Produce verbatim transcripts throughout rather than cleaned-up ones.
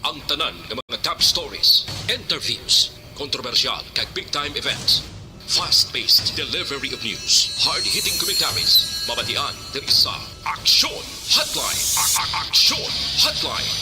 Ang tanan nga mga top stories, interviews, kontrobersyal kag big time events. Fast-paced delivery of news, hard-hitting commentaries, mabatian diri sa Aksyon Hotline. A- a- Aksyon Hotline.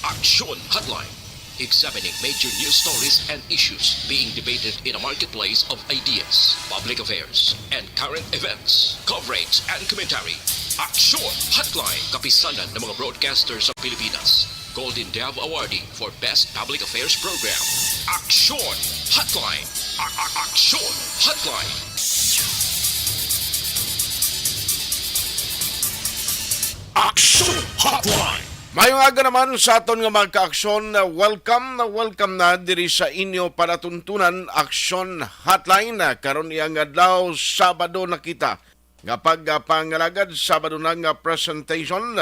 Aksyon Hotline. Examining major news stories and issues being debated in a marketplace of ideas, public affairs, and current events. Coverage and commentary. Aksyon Hotline. Kapisanan ng mga broadcaster sa Pilipinas. Golden Dove Awardee for Best Public Affairs Program. Aksyon Hotline. A- a- Aksyon Hotline. Aksyon Hotline. Mayong aga naman sa aton nga mga kaaksyon. Welcome na welcome na diri sa inyo palatuntunan, Aksyon Hotline. Karon iyang adlaw, Sabado na kita nga pagpangalagad, Sabado na nga presentation.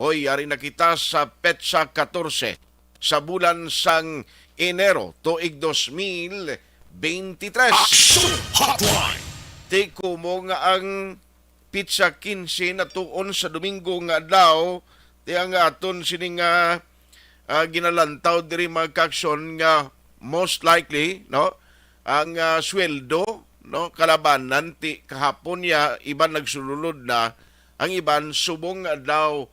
Hoy, ari na kita sa petsa katorse sa bulan sang Enero, tuig dos mil beintitres. Aksyon Hotline. Ti kumo nga ang pitsa kinse natuon sa Domingo nga adlaw, ti ang aton sini nga, ah, ginalantaw diri, mga kaaksyon, nga most likely, no, ang, ah, sweldo, no, kalabanan ti kahapon ya, iban nagsululod na, ang iban subong nga adlaw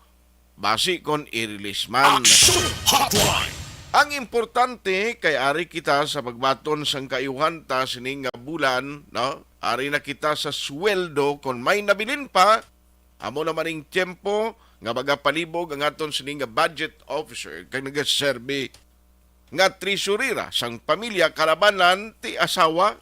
basi kon i-release man. Aksyon Hotline. Ang importante kay ari kita sa pagbaton sang kaayuhan ta sini nga bulan, no? Ari na kita sa sweldo, kon may nabilin pa, amo naman ning tiyempo nga magapalibog ang aton sini nga budget officer kag nagaserbi nga treasurera sang pamilya, kalabanan ti asawa,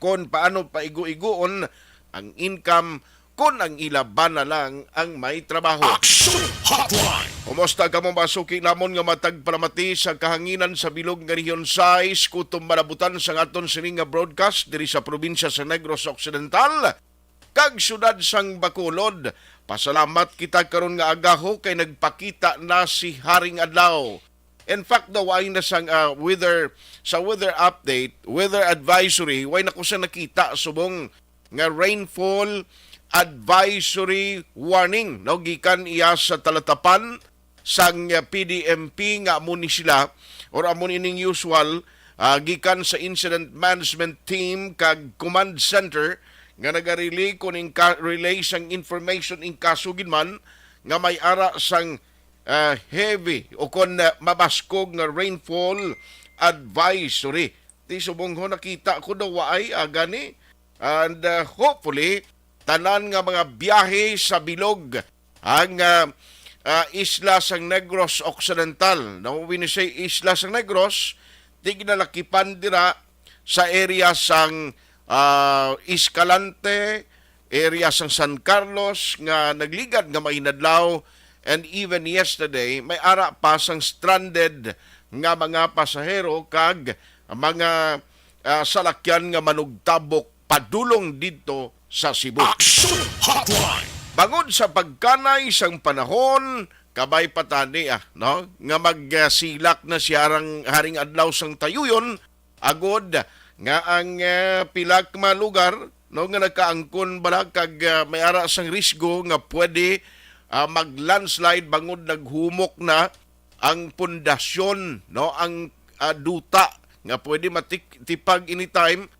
kon paano paigo-igoon ang income kon ang ila bana lang ang may trabaho. Aksyon Hotline. Kumusta kamo, mga suki namon nga matag palamati sa kahanginan sa bilog nga Rehiyon sais, kutob malabutan sang aton sini nga broadcast diri sa probinsya sa Negros Occidental kag siyudad sang Bacolod? Pasalamat kita karon nga agaho kay nagpakita na si Haring Adlaw. In fact, daw ay na sang, ah, weather, sa weather update, weather advisory, way na ko siya nakita subong nga rainfall advisory warning, no, gikan iya sa talatapan sang, ah, P D M P, nga amo ni sila or amo ni ining usual, ah, gikan sa Incident Management Team kag Command Center nga nagarelay kon in ka-, relay sang information in kaso gid man nga may ara sang, ah, heavy o kon, ah, mabaskog nga rainfall advisory. Ti subong ho nakita ko daw waay, ah, gani. And, ah, hopefully, tanan nga mga biyahe sa bilog ang, ah, ah, isla sang Negros Occidental. Now, when you say isla sang Negros, ti ginalakipan dira sa area sang, ah, Escalante, area sang San Carlos nga nagligad nga mainadlaw, and even yesterday may ara pa sang stranded nga mga pasahero kag mga, ah, salakyan nga manugtabok padulong didto sa Cebu. Action Hotline. Bangod sa pagkanay sang panahon, kabay pa tani, ah, no, nga magsilak na si Harang, Haring Adlaw sang Tayuyon, agod nga ang, eh, pila ka mga lugar, no, nga nagkaangkon bala kag, ah, may ara sang risgo nga pwede, ah, mag-landslide bangod naghumok na ang pundasyon, no, ang, ah, duta nga pwede matik-, tipag anytime.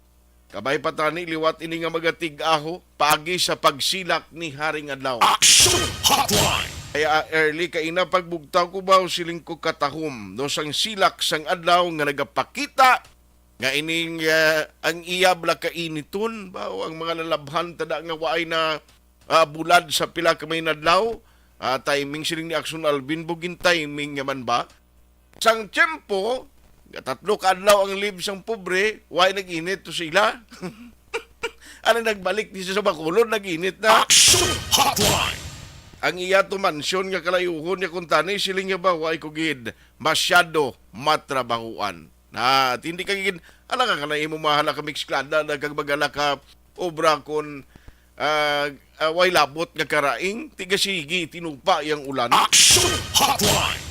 Kabay pa tani liwat ini nga magatig-aho paagi sa pagsilak ni Haring Adlaw. Action Hotline. Kaya, ah, early kaina pagbugtaw ko ba, siling ko katahom, no, sang silak sang adlaw nga nagapakita nga ining, ah, ang iya bala kainiton ba, o ang mga lalabhan tada nga waay na, ah, bulad sa pila ka mga inadlaw. Ah, timing siling ni Action Alvin, bugin timing naman ba? Sang tiyempo, nga tatlo ka adlaw ang leave sang pobre, way nag-init to sila. Ano, nagbalik di sa Bacolod, nag-init na. Action Hotline. Ang iya to mansyon nga kalayuhon niya, kung tani, siling niya ba, way ko gid masyado matrabahuan. Na, at hindi ka gid, ala ka, kana imo mahala ka miksklada na kag magala ka obra kon, ah, ah, way labot nga karaing, tigasigi, tinupa yang ulan. Action Hotline.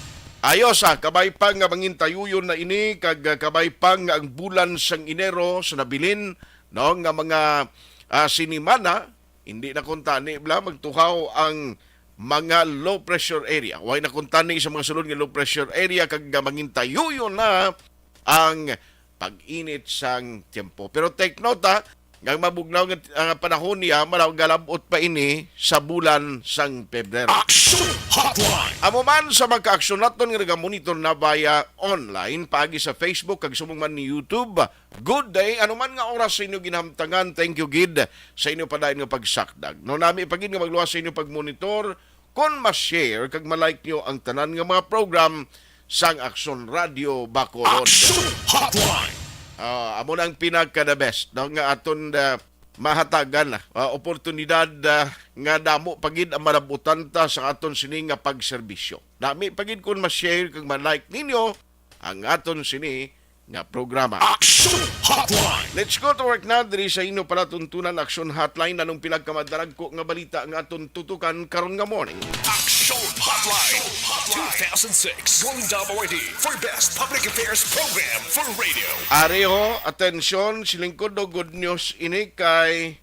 Ayos, ah, kabay pa nga mangintayuyon na ini, kag, ah, kabay pa nga ang bulan sang Enero sa nabilin, no, nga mga, ah, sinimana, hindi na kuntani bala magtuhaw ang mga low pressure area. Way na kuntani sa mga sulod nga low pressure area, kag mangintayuyo na ang pag-init sang tiyempo. Pero take note, ha, nga mabugnaw nga, ah, panahon niya, malaw galabot pa ini sa bulan sang Pebrero. Action Hotline! Amo man sa mga kaaksyon naton nga nagamonitor na via online, paagi sa Facebook, kag subong man ni YouTube. Good day, ano man nga oras sa inyo ginhamtangan, thank you gid sa inyo padayon nga pagsakdag. No, nami pa gid nga magluwas sa inyo pagmonitor, kon ma-share kag ma-like nyo ang tanan nga mga program sang Aksyon Radio Bacolod. Action Hotline! Ah, amo na ang pinaka the best, no, nga aton, ah, mahatagan, ah, oportunidad, ah, nga damo pa gid ang malabutan ta sa aton sini nga pagserbisyo. Nami pa gid kon ma-share kag ma-like ninyo ang aton sini nga programa. Action Hotline! Let's go to work na diri sa inyo palatuntunan, Action Hotline. Anong pila ka madalagko nga balita nga aton tutukan karon nga morning? Action Hotline two thousand six Golden Dome Awardee for Best Public Affairs Program for Radio. Ari ho, atensyon, si Lingkod do, good news ini kay,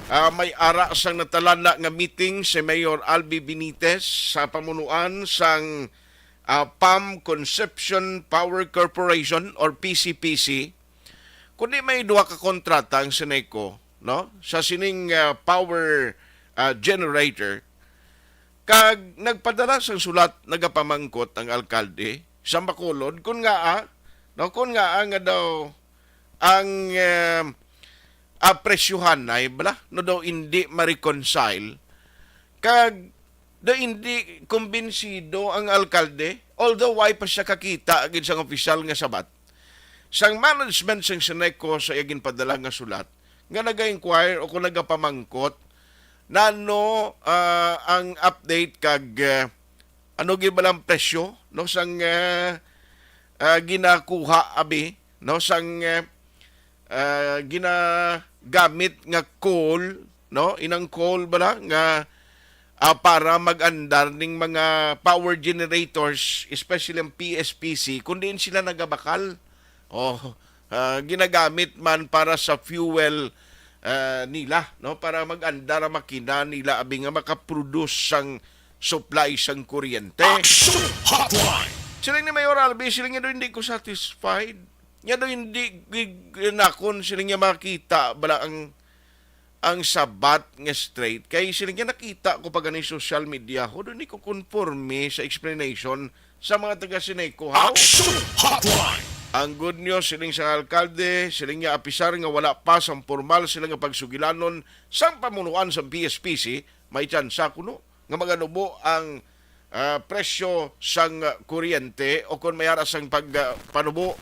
ah, may ara sang natalana nga meeting si Mayor Albi Benitez sa pamunuan sang, ah, PAM Concepcion Power Corporation or P C P C, kundi may duha ka kontrata ang Seneco, no, sa sining, ah, power, ah, generator, kag nagpadala sang sulat nagapamangkot ang alkalde sa Bacolod kun ngaa, no, kun ngaa nga daw ang, ah, ah, presyohanay bala, no, daw hindi ma-reconcile, kag daw hindi kumbinsido ang alkalde, although way pa siya kakita gid sang opisyal nga sabat sang management sang Seneco sa iya ginpadala nga sulat nga naga-inquire o kung nagapamangkot nano, ah, ang update kag, ah, ano gid ba lang presyo, no, sang, ah, ah, ginakuha abi, no, sang, ah, ah, ginagamit nga coal, no, inang coal bala nga, ah, para mag-andar ning mga power generators, especially ang P S P C, kun diin sila nagabakal. Oh, ah, ginagamit man para sa fuel, ah, nila, no, para mag-andar ang makina nila abi nga makaproduce sang supply sang kuryente. Action Hotline! Siling ni Mayor Albi, siling niya daw, "Hindi ko satisfied." Niya daw, "Hindi gid nakon," siling niya, "makita bala ang, ang sabat nga straight. Kay," siling niya, "nakita ko pa gani social media ho, daw hindi ko konforme sa explanation sa mga taga Seneco, ha?" Action Hotline! Ang good news, siling sa alkalde, siling niya, apisar nga wala pa sang formal sila nga pagsugilanon sang pamunuan sa P S P C, may tsansa kuno nga maganubo ang, ah, presyo sang, ah, kuryente o kon may ara sang pag, ah, panubo,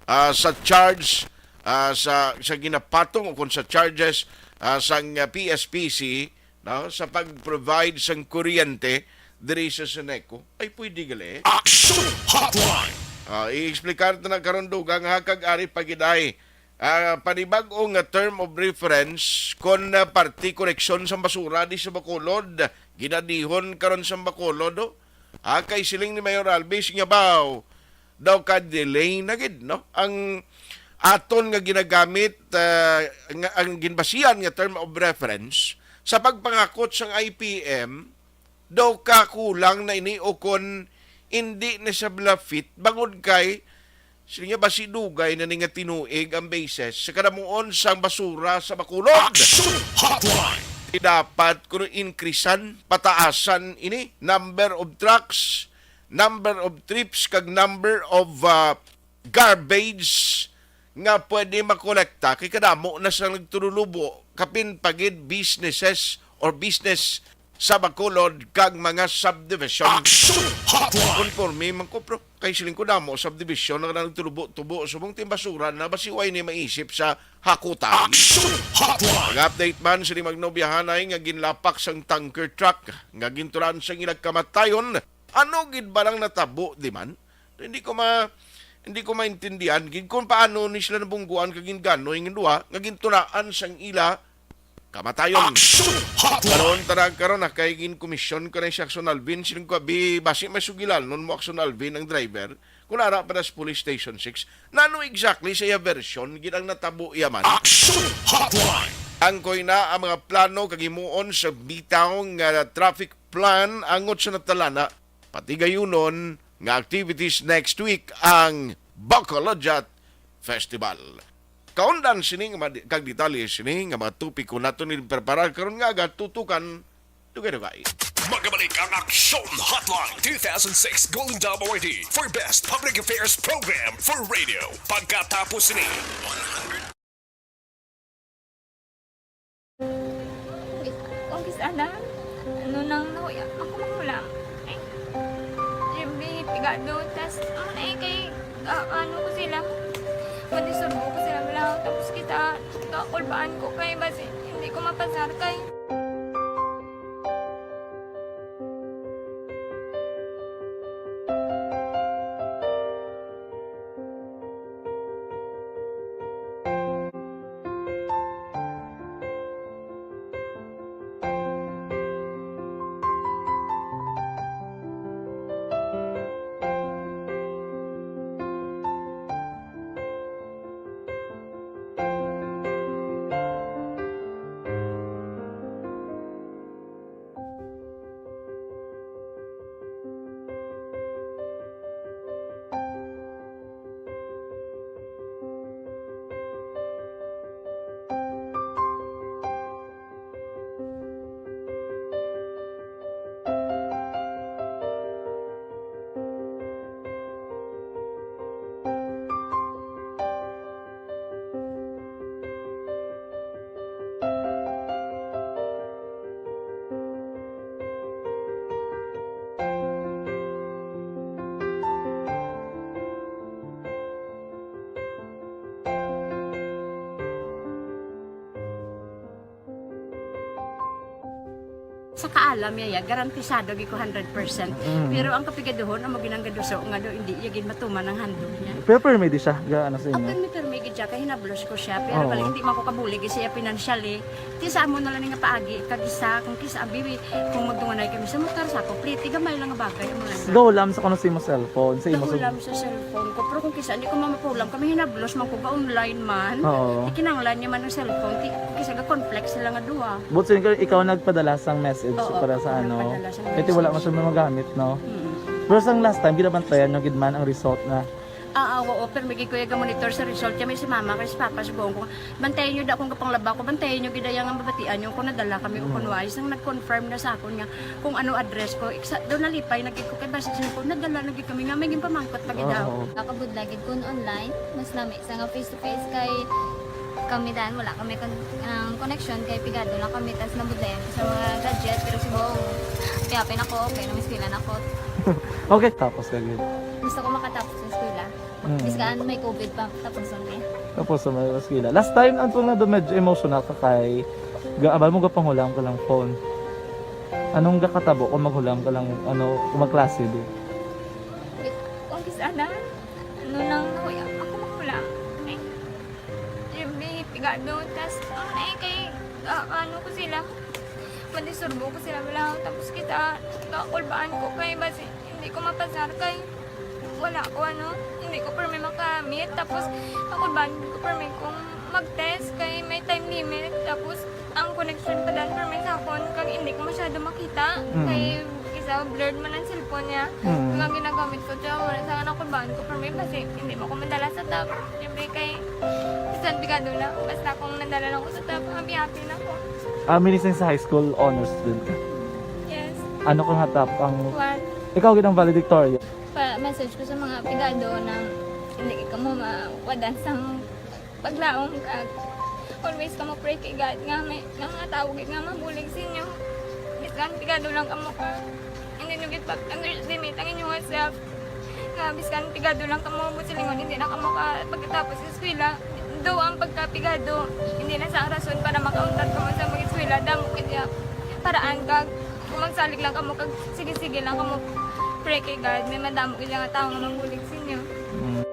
ah, sa charge, ah, sa, sa ginapatong o kon sa charges, ah, sang, ah, P S P C, no, sa pag-provide sang kuryente diri sa Seneco. Ay, pwede gali. Action Hotline! Ah, i-explicar ta na karon, dugang, ha, kag ari pa gid ay, ah, panibag-o nga term of reference kon, ah, parte koleksyon sa basura di sa Bacolod, ginadihon karon sa Bacolod, oh. Ah, kay siling ni Mayor Alvis nga baw daw ka-delay na gid, no? Ang aton nga ginagamit, ah, nga, ang ginbasihan nga term of reference sa pagpangakot sang I P M, daw ka kulang na ini o kon indi na siya bala fit bangod kay, sige nga, basi dugay na ni nga tinuig ang basis sa kadamuon sang basura sa Bacolod. Action Hotline! Di dapat kuno inkrisan, pataasan ini, number of trucks, number of trips, kag number of, ah, garbage nga pwede makolekta, kay kadamo na sa nagtululubo, kapin pa gid businesses or business sa Bacolod kag mga subdivision. Action Hotline! Konforme man ko, bro. Kay siling ko, damo subdivision nga nagtulubo-tubo subong timbasura na basi way ni maisip sa hakutan. Action Hotline! Nag-update man si Magno Biahanay nga ginlapak sang tanker truck nga ginturan sang ilang kamatayon. Ano gid ba lang natabo, di man? Hindi ko ma-, hindi ko maintindihan gid kung paano ni sila nabungguan kag ginganoy nga duha nga gintunaan sang ila kamatayon. Action Hotline! Karon, tara karon, ah, kay ginkomisyon ko na si Action Alvin. Siling ko, abi, basi may sugilanon mo, Action Alvin, ang driver. Kung ara pa na sa Police Station six, nano exactly sa iya version gid ang natabo iya man? Action Hotline! Angkoy na ang mga plano kag himuon sa bitaw nga traffic plan angot sa natalana, pati gayunon nga activities next week ang Bacolodjat Festival. Kaundan sini nga mga di-, kag detalye sini nga mga topiko nato ni preparar karon nga aga, tutukan, dugay-dugay. Magabalik ang Aksyon Hotline two thousand six Golden Dome Awardee for Best Public Affairs Program for Radio. Pagkatapos ni Kung kis-, ana, ano nang nahuya, ako makulang. Ay, Jimmy, pigado, tas, ano na eh, kay, ah, ano ko sila, madisturbo ko sila, wala, tapos kita, kakulbaan ko kay, basi, hindi ko mapasar kay. Sa kaalam niya, ya, garantisado gid ko hundred percent. Mm. Pero ang kapigaduhon, amo ginang gaduso nga do, hindi iya gid matuman ang handog niya. Pero permi di siya, ga, ano sa inyo? Open mi permi gid siya, kay hinablos ko siya. Pero Oo. Bali, hindi man ko kabulig siya financially. Ti sa amo na lang nga paagi, kag isa, kung kisa, abi, kung magtunganay kami sa motor, sa ako, pliti, gamay lang nga bagay, amo lang. Gahulam sa kuno sa imo cellphone, sa imo sa Gahulam sa cellphone ko. Pero kung kisa, hindi ko mamapulam, kami hinablos man ko, ga-online man. Oo. Ti kinahanglan niya man ang cellphone, ti, kisa ga-conflict sila nga duha. But since ikaw nagpadala sang message Oo, para sa ako ano, nagpadala sang kaya ti wala message. Man siya magamit, no? Mm. Pero sang last time, ginabantayan nyo gid man ang result na Ah, ah, oo, pero may gid ko iya ga-monitor sa result. Kaya may si mama, kay si papa, subong ko, bantayan nyo da akong gapanglaba ko, bantayan nyo gid iya nga mabatian nyo kung nadala kami o Mm. kung wala. Isang nag-confirm na sa akon nga kung ano address ko. Iksa, daw nalipay na gid ko kay basi siya ko, nadala na gid kami nga may ginpamangkot pa gid daw. Oo. Nakabudlay gid kun online, mas nami sa nga face to face kay kami dan, wala kami kon-, ang connection kay pigado lang kami, tas nabudlayan ko sa mga gadget, pero subong, happy-happy na ko, okay na, may eskwela na ko. Okay, tapos ka gid. Gusto ko makatapos sa eskwela. Mm. Biskan may covid pa, tapos ang day. Tapos sa mga eskwela. Last time, ang tunga do medyo emotional ka kay ga-, abal mo gapanghulam ka lang phone. Anong gakatabo kung maghulam ka lang, ano, kung magklase di? Kung kis-, ana, ano nang nahuya, ako maghulam. Eh, Jimmy, pigado, tas, ano na eh, kay, ah, ano ko sila, madisturbo ko sila, wala, tapos kita, kakulbaan ko kay, basi, hindi ko mapasar kay, Wala ko, ano, hindi ko permi makamit. Tapos, ako ba, hindi ko permi kung mag-test kay may time limit. Tapos, ang connection pa dan permi sa akon, kag hindi ko masyado makita. Mm. Kay, isa, blurred man ang cellphone niya. Mm. Kag ang ginagamit ko, siya, wala sa akin, ako ba, hindi ko permi, basi, hindi mo ko madala sa top. Siyempre, kay, bisan pigado na, basta kung nadala lang ko sa top, happy-happy na ko. Ah, meaning sa high school, honor student ka? Yes. Ano ka nga top? Ang One. Ikaw, gid ang valedictorian? Pa-message ko sa mga pigado na hindi gid kamo mawadan sang paglaom, kag always kamo pray kay God nga may, nga mga tawo gid nga mabulig sa inyo. Bisan pigado lang kamo ka, hindi nyo gid pag-underestimate ang inyong self. Nga bisan pigado lang kamo, buot silingon, hindi na kamo ka pagkatapos sa eskwela. Though ang pagkapigado, hindi na sa rason para makauntat kamo sa mag-eskwela, damo gid iya paraan, kag kung magsalig lang kamo, kag sige-sige lang kamo, pray kay God, may madamo gid nga tawo nga magbulig sa inyo. Mm.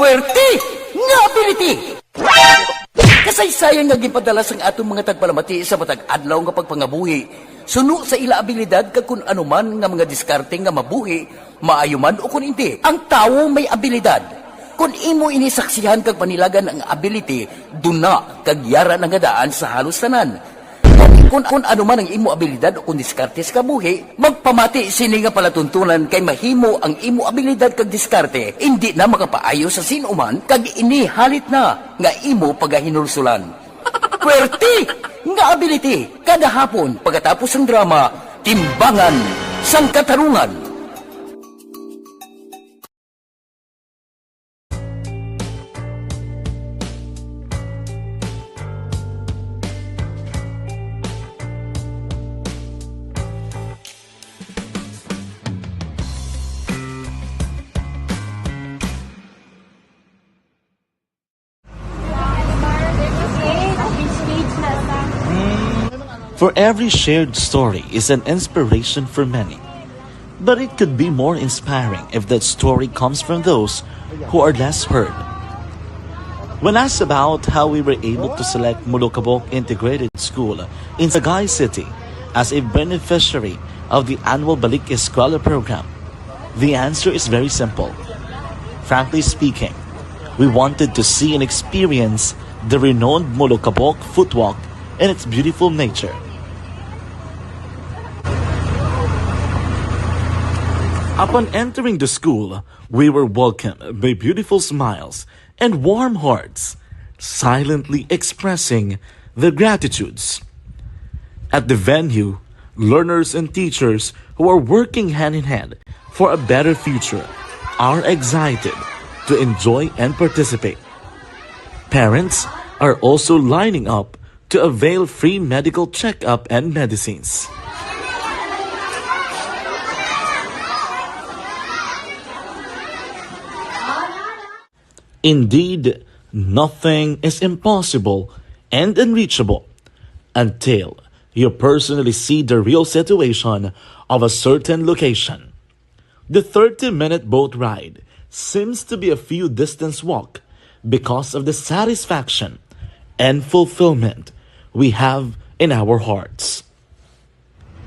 Puwerte nga ability! Kasaysayan nga ginpadala sang aton mga tagpalamati sa matag adlaw nga pagpangabuhi, suno sa ila abilidad kag kun ano man nga mga diskarte nga mabuhi, maayo man o kun indi, ang tawo may abilidad. Kun imo ini saksihan kag panilagan ang ability, duna kag yara na nga daan sa halos tanan. Kun, kun ano man ang imo abilidad o kun diskarte sa kabuhi, magpamati sini nga palatuntunan kay mahimo ang imo abilidad kag diskarte indi na makapaayo sa sin-o man kag ini halit na nga imo pagahinulsulan. Puwerte nga ability kada hapon pagkatapos sang drama, Timbangan sang Katarungan. For every shared story is an inspiration for many. But it could be more inspiring if that story comes from those who are less heard. When asked about how we were able to select Mulukabok Integrated School in Sagay City as a beneficiary of the annual Balik Eskwela program, the answer is very simple. Frankly speaking, we wanted to see and experience the renowned Mulukabok footwalk and its beautiful nature. Upon entering the school, we were welcomed by beautiful smiles and warm hearts, silently expressing their gratitudes. At the venue, learners and teachers who are working hand in hand for a better future are excited to enjoy and participate. Parents are also lining up to avail free medical checkup and medicines. Indeed, nothing is impossible and unreachable until you personally see the real situation of a certain location. The thirty-minute boat ride seems to be a few distance walk because of the satisfaction and fulfillment we have in our hearts.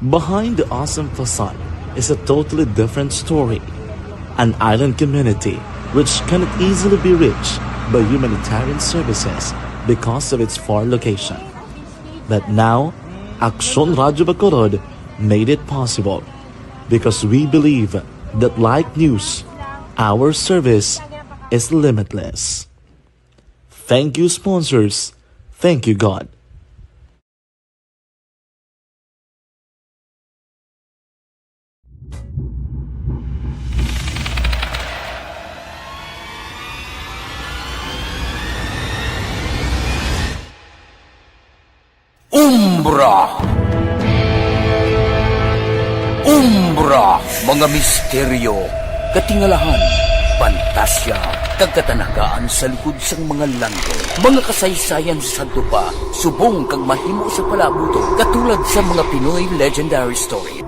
Behind the awesome facade is a totally different story. An island community which cannot easily be reached by humanitarian services because of its far location. But now, Aksyon Radyo Bacolod made it possible because we believe that like news, our service is limitless. Thank you, sponsors. Thank you, God. Umbra. Umbra, mga misteryo, katingalahan, pantasya, kag katanagaan sa likod sang mga langgol. Mga kasaysayan sa sadto pa, subong kag mahimo sa palabuton, katulad sa mga Pinoy legendary story.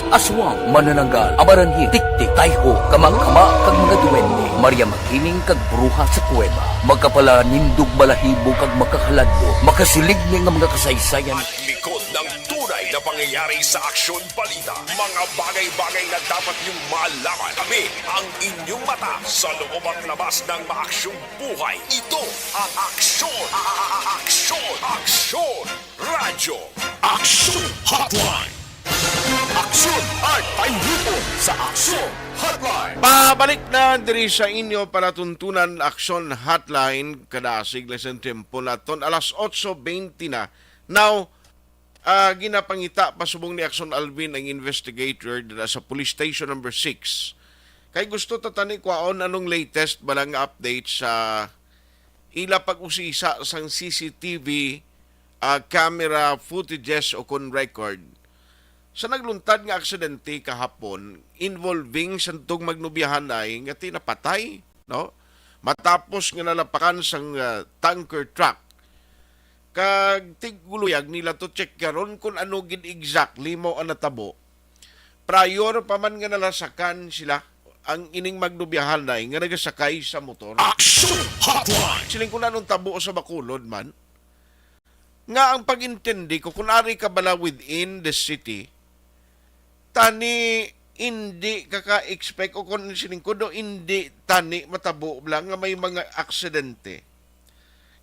Aswang, manananggal, amaranhit, tiktik, tayho, kama-kama, kag mga duwende, Maria Makiling, kag bruha sa kuweba. Magkapalanindog balahibo kag magkakaladlok, makasiling ni nga mga kasaysayan. At likod ng tunay na pangyayari sa Aksyon Balita, mga bagay-bagay na dapat niyong malaman. Kami ang inyong mata sa loob at labas ng maaksyong buhay. Ito ang Aksyon, a-, a-, a-, Aksyon, Aksyon Radyo. Aksyon Hotline. Aksyon at Painipon sa Aksyon Hotline. Pabalik na diri sa inyo palatuntunan, Aksyon Hotline. Kadasig lang sa tempo naton, alas otso bente na. Now, ah, ginapangita pa subong ni Aksyon Alvin ang investigator dira sa Police Station Number Six. Kay gusto ta tani kwaon anong latest ba lang nga update sa ila pag-usisa sang C C T V, ah, camera footages o kon record sa nagluntad nga aksidente kahapon involving santong magnobyahanay nga ti napatay, no? Matapos nga nalapakan sang, ah, tanker truck. Kag tiguluyag nila to check karon kung ano gid exactly mao ang natabo. Prior pa man nga nalasakan sila, ang ining magnubiyahanay nga nagasakay sa motor. Action Hotline! Siling ko na nung tabo sa Bacolod man, nga ang pag-intindi ko, kung ari ka bala within the city, tani hindi ka ka-expect o kung siling ko do, hindi tani matabo lang nga may mga aksidente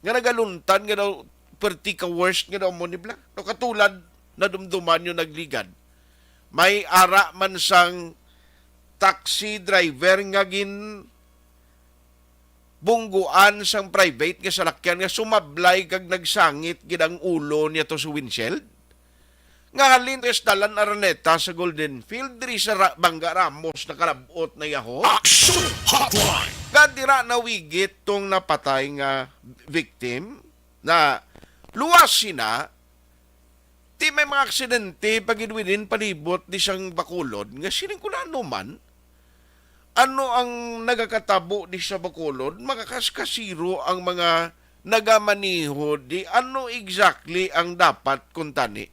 nga nagaluntad nga daw perti ka worst nga daw mo ni bla. No, katulad na dumduman yung nagligad. May ara man sang taxi driver nga gin bungguan sang private nga salakyan nga sumablay kag nagsangit gid ang ulo niya to sa windshield. Nga halin to sa dalan Araneta sa Golden Field, diri sa Ra-, Bangga Ramos nakalabot na yaho. Action Hotline! Nga dira nawigit tong napatay nga victim na luwas sina, ti may mga aksidente pagid within palibot di sang Bacolod nga sining kung ano man. Ano ang nagakatabo di sa Bacolod? Makakaskasiro ang mga nagamaniho di. Ano exactly ang dapat kuntani?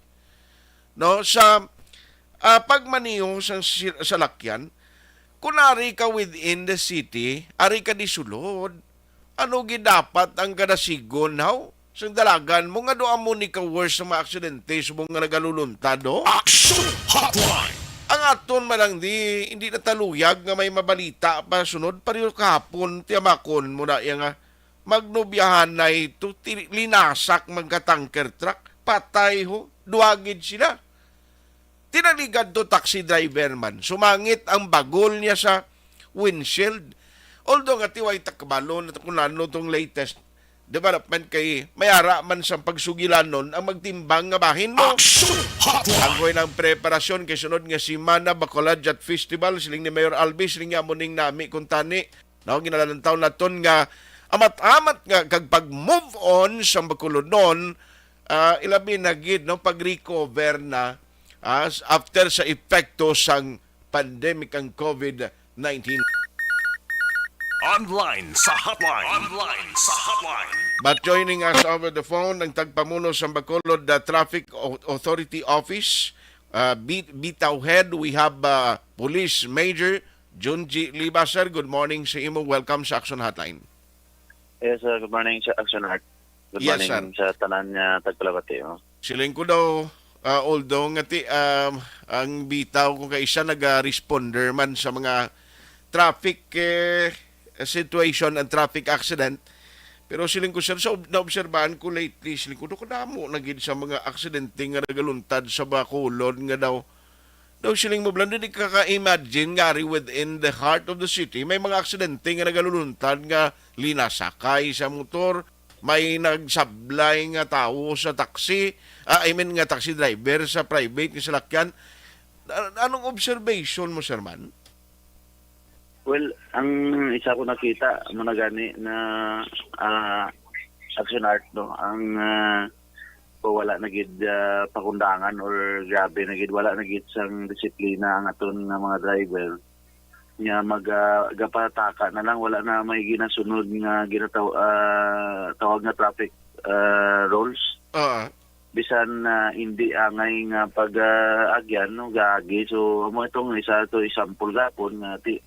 No, sa, ah, pagmaniho sa si-, salakyan, kung ari ka within the city, ari ka di sulod, ano gid dapat ang kadasigon, haw? Sang dalagan mo nga do amo ni ka worse sa mga aksidente subong nga nagaluluntad, no? Action Hotline! Ang aton man lang di, hindi nataluyag nga may mabalita pa sunod, pareho kahapon, tiyamakon mo na iya nga magnobyahanay to, ti-, linasak magka-tanker truck, patay ho, duha gid sila. Tinaligad to taxi driver man, sumangit ang bagol niya sa windshield. Although nga tiway takbalon at kung ano tong latest development kay may ara man sa pagsugilanon ang magtimbang nga bahin mo. Action Hotline! Ang koy ng preparasyon kay sunod nga semana, Bacolod Yacht Festival, siling ni Mayor Albi, siling nga mo ning nami kung tani. No, ginalantaw naton nga amat-amat nga kag pag-move on sa Bacolodnon, ah, ilabi na gid, no, pag-recover na, ah, s-, after sa epekto sang pandemic ang covid nineteen. Online sa hotline. Online sa hotline. But joining us over the phone, ang tagpamuno sa Bacolod, the Traffic Au-, Authority Office, uh, Bi-, Bitaw Head, we have, uh, Police Major Junji Liba. Sir, good morning sa imo. Welcome sa Action Hotline. Yes, sir. Good morning sa Action Art. Good Yes, morning sir. sa tanan nga tagpalabati, oh. Siling ko daw, ah, although nga ti, um, ang bitaw ko kay isa naga-responder man sa mga traffic, eh, situation and traffic accident. Pero siling ko, sir, sa ob-, naobserbahan ko lately, siling ko, "Do kadamo na gid sa mga aksidente nga nagaluntad sa Bacolod nga daw, daw siling mo, Blan, di ka ka-imagine nga ari within the heart of the city, may mga aksidente nga nagaluluntad nga linasakay sa motor, may nagsablay nga tawo sa taxi, ah, I mean nga taxi driver sa private nga salakyan." A-, anong observation mo, sir, man? Well, ang isa ko nakita, mo na gani na, ah, Action Art, no? Ang, ah, ko wala na gid, ah, pakundangan or grabe na gid, wala na gid sang disiplina ang aton nga mga driver nga mag, ah, gapataka na lang, wala na may ginasunod nga ginataw-, ah, tawag nga traffic, ah, rules. Oo. Bisan, ah, hindi angay nga pag, ah, agyan, no, gaagi. So, amo itong isa to example gapon nga ti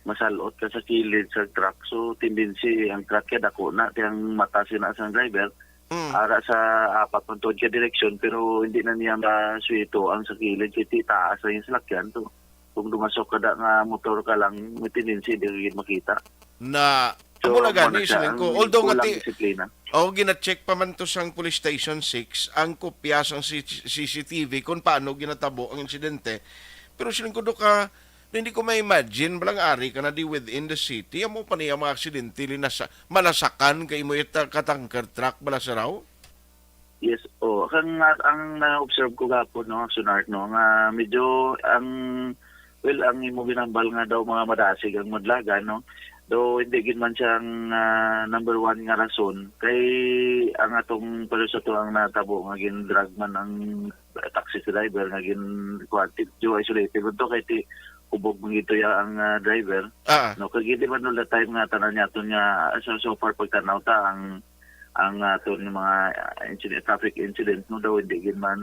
masalot ka sa kilid sa truck. So, tendency ang truck kay dako na, ti ang mata sina sang driver, Mm. ara sa apat man tuod ka direksyon, pero hindi na niya masuwito ang sa kilid, kay ti taas ang iyang salakyan. So, kung dumasok ka da nga motor ka lang, may tendency di ka gid makita. Na, So, amo na gani, mo na siya siling ko. ang Although nga kulang ti-, disiplina. Oh, gina-check pa man to sang Police Station six, ang kopya sang C-, C C T V kung paano ginatabo ang insidente. Pero siling ko, do ka, hindi ko ma-imagine, balang ari ka na di within the city, amo pa niya mga aksidente, linasa-, malasakan kay mo ita ka tanker truck, balasaraw? Yes, oh, kang, ang na-observe ko gapon, no, Sunart, no, nga medyo ang, well, ang imo ginambal nga daw mga madasig ang madlagan, no, though hindi gid man siya ang, ah, number one nga rason kay ang atong pero sa to ang natabo nga gin-drag man ang taxi driver nga gin kuan, ti-, medyo isolated man to kay ti hubog man gito ya ang, ah, driver. Ah. No, kay di man all the time nga tanan niya aton nga, so, so far pagtanaw ta ang ang aton nga mga, ah, incident, traffic incident, no, daw hindi gid man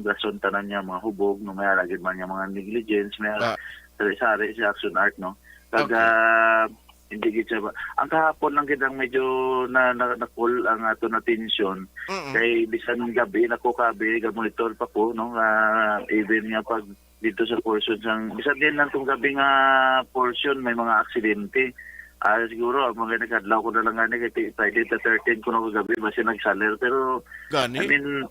rason tanan niya mga hubog, no, may ara gid man niya mga negligence, may ara Ah. sari-sari sa Action Art, no. Pag, Okay. ah, hindi gid siya ba-, ang kahapon lang gid ang medyo na, na, na-call ang aton atensyon. Mm. Kay bisan gabi na ko kabi, ga-monitor pa ko, no, nga even nga pag dito sa portion sang, bisan din lang tong gabi nga portion, may mga aksidente. Ah, siguro, ang mga nagkadlaw ko na lang gani, kay ti-, Friday the thirteenth ko na ko gabi, basi nagsaler. Pero, Gani? I mean,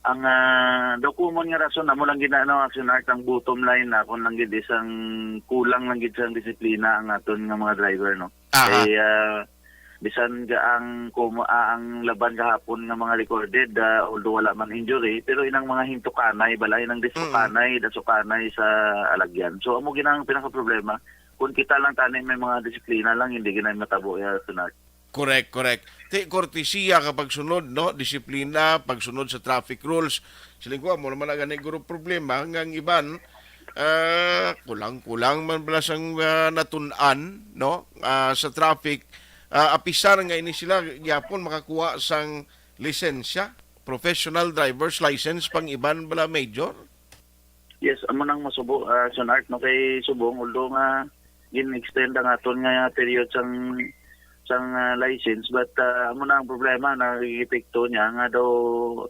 ang, ah, daw common nga rason, amo lang gid na, ano, Action Art, ang bottom line na, kung lang gid isang kulang lang gid sang disiplina ang aton nga mga driver, no? Aha. Kay, ah, bisan ga ang kumo-, ah, ang laban gahapon nga mga recorded, ah, although wala man injury, pero inang mga hintukanay, bala, inang Mm. distukanay, dasukanay sa alagyan. So, amo gid ang pinakaproblema. Kung kita lang tani may mga disiplina lang, hindi gid na matabo ya, Action Art. Correct, correct. Ti, kortesiya ka pagsunod, no? Disiplina, pagsunod sa traffic rules. Siling ko, amo naman ang gani guro problema nga ang iban, ah, kulang-kulang man pala sang, ah, natun-an, no? Ah, sa traffic, ah, apisar nga ini sila gyapon makakuha sang lisensya, professional driver's license pang iban bala, Major? Yes, amo nang masubo, ah, Action Art, no, kay subong, although nga gin-extend ang aton nga period sang, sang, ah, license, but, ah, amo na ang problema, nagigipikto niya nga daw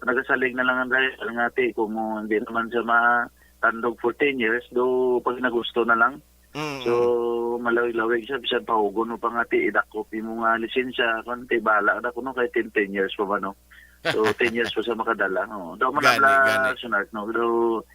nagasalig na lang ang driver nga ti kung mo, hindi naman siya matandog for ten years, do pag nagusto na lang. Mm. So, malawig-lawig siya, bisan pahugon mo pa nga ti idakop imo nga lisensya, kung ti bala na kuno kay ten, ten years pa ba, no? So, ten years pa siya makadala, no? Daw man Gani, lang gani. Action Art, no? Pero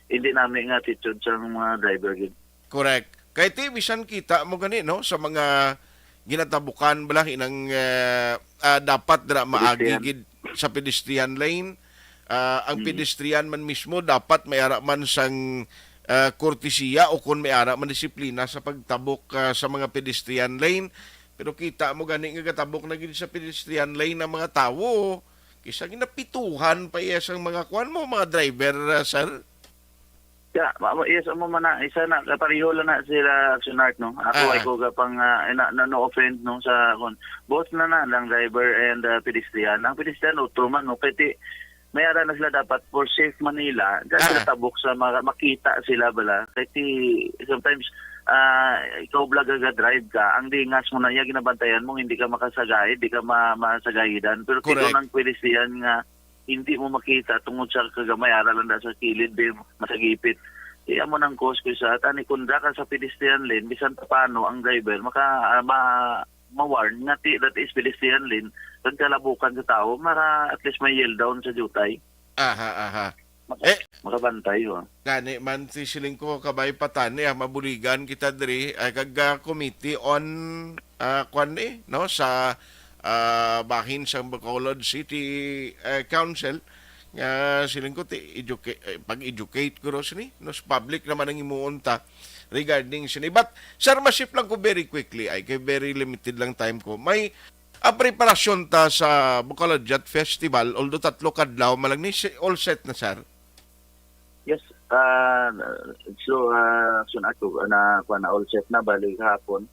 hindi nami nga attitude sa mga driver gid. Correct. Kay ti, bisan kita mo gani, no, sa mga ginatabukan bala, inang, eh, ah, dapat dira maagi Pedestrian. gid sa pedestrian lane. Ah, ang Mm. pedestrian man mismo dapat may ara man sang, ah, kortesiya o kon may ara man disiplina sa pagtabok, ah, sa mga pedestrian lane. Pero kita mo gani nga gatabok na gid sa pedestrian lane ang mga tawo. Kisa ginapituhan pa iya sang mga kuan mo, mga driver, ah, sir. Ya, ma-, ma-, yes, amo man na, isa na, kapareho lang na sila, Action Art, no? Ako, Ah. ay ko ka pang, ah, na, na, no offense, no, sa, kun, both na na, lang driver and, ah, pedestrian. Ang pedestrian, utro man, no? Kay ti, may ara na sila dapat for safe Manila, Ah. sa tabok sa mga, makita sila bala. Kay ti, sometimes, ah, ikaw bala ga-drive ka, ang dingas mo na iya, ginabantayan mo, hindi ka makasagay, di ka ma-, masagayidan. Pero Correct. Kung ang pedestrian nga, hindi mo makita tungod sa kagamay, ara lang na sa kilid, be, masagipit. Iya mo nang cause ko sa tani kung dra ka sa pedestrian lane, bisan pa paano ang driver, maka, ah, ma-, ma-warn nga ti, that is pedestrian lane, kag kalabukan sa tao, mara, at least may yield down sa jutay. Aha, aha. Maka-, Eh, makabantay, oh. Gani man, si siling ko, kabay pa tani, ah, mabuligan kita diri, ay, kag, ah, committee on, ah, kwan ni, no, sa, ah, bahin sang Bacolod City, eh, Council, nga siling ko, ti, educa-, eh, pag-educate ko ro sini, no, sa public naman ang imuon ta regarding sini. But, sir, masip lang ko very quickly, ay, kay very limited lang time ko. May, ah, preparasyon ta sa Bacolod Yacht Festival, although tatlo kadlaw, malang ni, si-, all set na, sir? Yes, ah, so, ah, so na, na, kuwan na, all set na, bali hapon.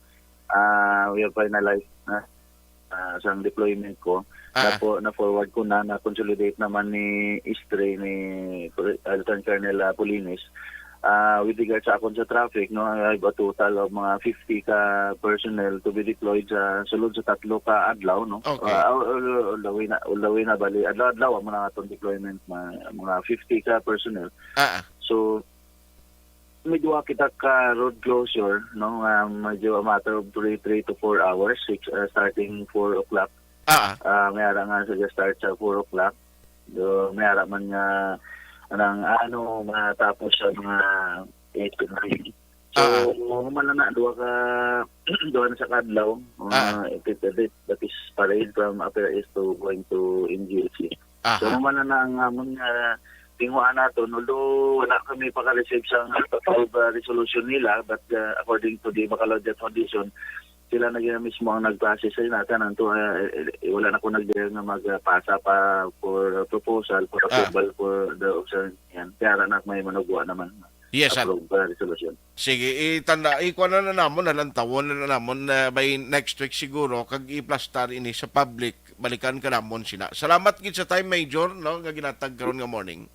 Ah, we have finalized na, ah, sang deployment ko. Ah, ah. Napo-, na-forward ko na, na-consolidate naman ni Istre, ni Pre-, ah, Lieutenant Colonel, ah, Pulinis. Ah, with regard sa akon sa traffic, no, I have a total of mga fifty ka personnel to be deployed sa sulod sa tatlo ka adlaw, no? Okay. Ah, al-, al-, all the way na, all the way na, bali, adlaw-adlaw amo na atong deployment, ma-, mga fifty ka personnel. Ah, ah. So, may duha kita ka road closure, no, nga medyo a matter of three, three to four hours, six, ah, starting four o'clock. Ah, ah. Ah, may ara nga sa start sa four o'clock. Do, may ara man nga anang ano, matapos sa mga eight to nine. So, Ah, ah. Human na na, duha ka, duha na sa kadlaw, Ah, ah. Mga eight to eight, that is parade from Upper East to going to N G L C. Aha. So, human na na ang amon nga tinguhaan naton, although wala kami paka-receive sa total, uh, resolution nila, but, uh, according to the Bacolod Yacht Foundation, sila na gid mismo ang nag-process sa nata nang to, uh, eh, eh, wala na ko nagdala nga magpasa pa for proposal, for Ah. approval for the observance. Yan. Kaya ra na may manugwa naman. Yes, sir. Approve, uh, resolution. Sige, itanda, ikuha na, na namon, nalantawon na, na namon, uh, by next week siguro, kag iplastar ini sa public, balikan ka namon sina. Salamat gid sa time, Major, no, nga ginatag karon nga morning.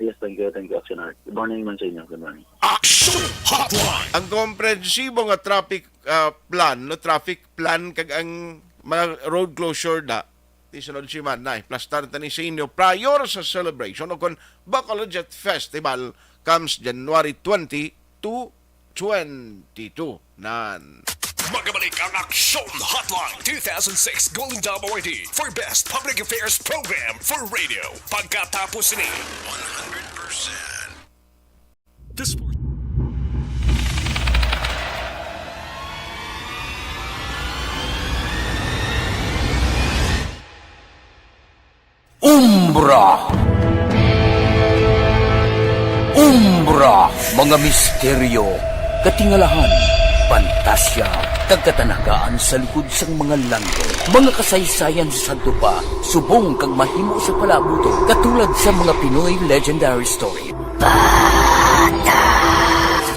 Yes, thank you, thank you, Action Art. Good morning man sa inyo. Good morning. Ah, Action Hotline. Ang komprehensibo nga traffic, ah, plan, no, traffic plan kag ang mga road closure da, ti sunod semana, iplastar ta ni sa inyo prior sa celebration o kon Bacolodjet Festival comes January twenty to twenty-two. Nan. Magabalik ang Action Hotline two thousand six Golden Dome Awardee for Best Public Affairs Program for Radio. Pagkatapos ni one hundred percent. The Sport. Umbra. Umbra, mga misteryo, katingalahan, pantasya, kag katanagaan sa likod sang mga langit. Mga kasaysayan sa sadto pa, subong kag mahimo sa palaabuton, katulad sa mga Pinoy legendary story.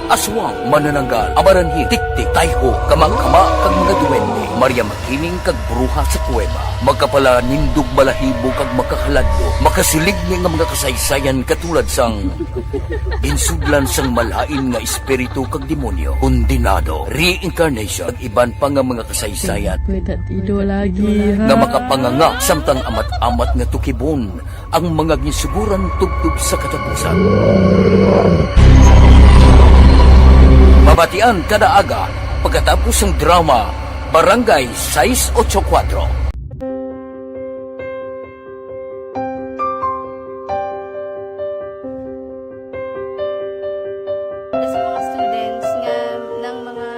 Aswang, manananggal, amaranhit, tiktik, tayho, kamakama, kag mga duwende, Maria Makiling kag bruha sa kuweba, makapalanindog balahibo kag makahaladlo, makasiligni nga mga kasaysayan katulad sang ginsudlan sang malain nga espiritu kag demonyo, kondenado, reincarnation, kag iban pa nga mga kasaysayan Pwede ido lagi, ha? nga makapanganga samtang amat-amat nga tukibon ang mga ginsuguran tubtob sa katapusan. Mabatian kada aga pagkatapos sang drama Barangay sais ocho kuwatro. Sa mga students nga nang mga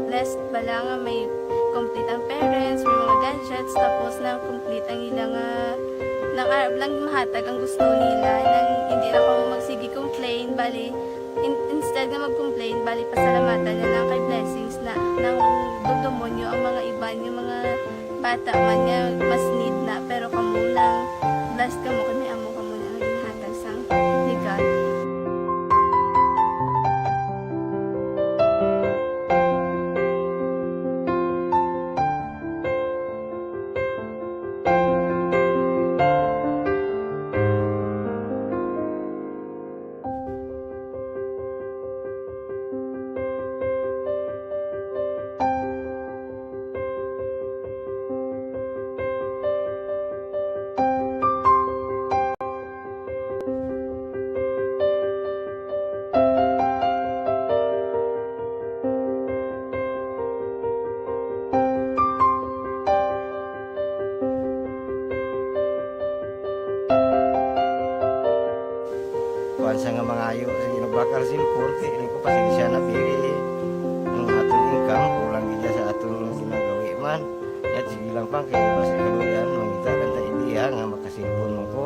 blessed bala nga may complete ang parents, may mga gadgets, tapos na complete ang ila nga, nang arab lang mahatag ang gusto nila, nang hindi na kamo magsige complain, bali, in, instead nga mag-complain, bali, pasalamatan na lang kay blessings na, nang dudumonyo ang mga iban, yung mga bata man nga mas need na, pero kamo nang blessed kamo kay may amo kamo na nga ginhatag sang ni God. Kuwan sa nga mangayo, sige, nagbakal cellphone, kay ini ko pasensya na, pili ang aton income, kulang gid sa aton ginagawi man. At sige lang pa, kay basta kaluyan, mangita lang ta idea nga makasilpon mo ko.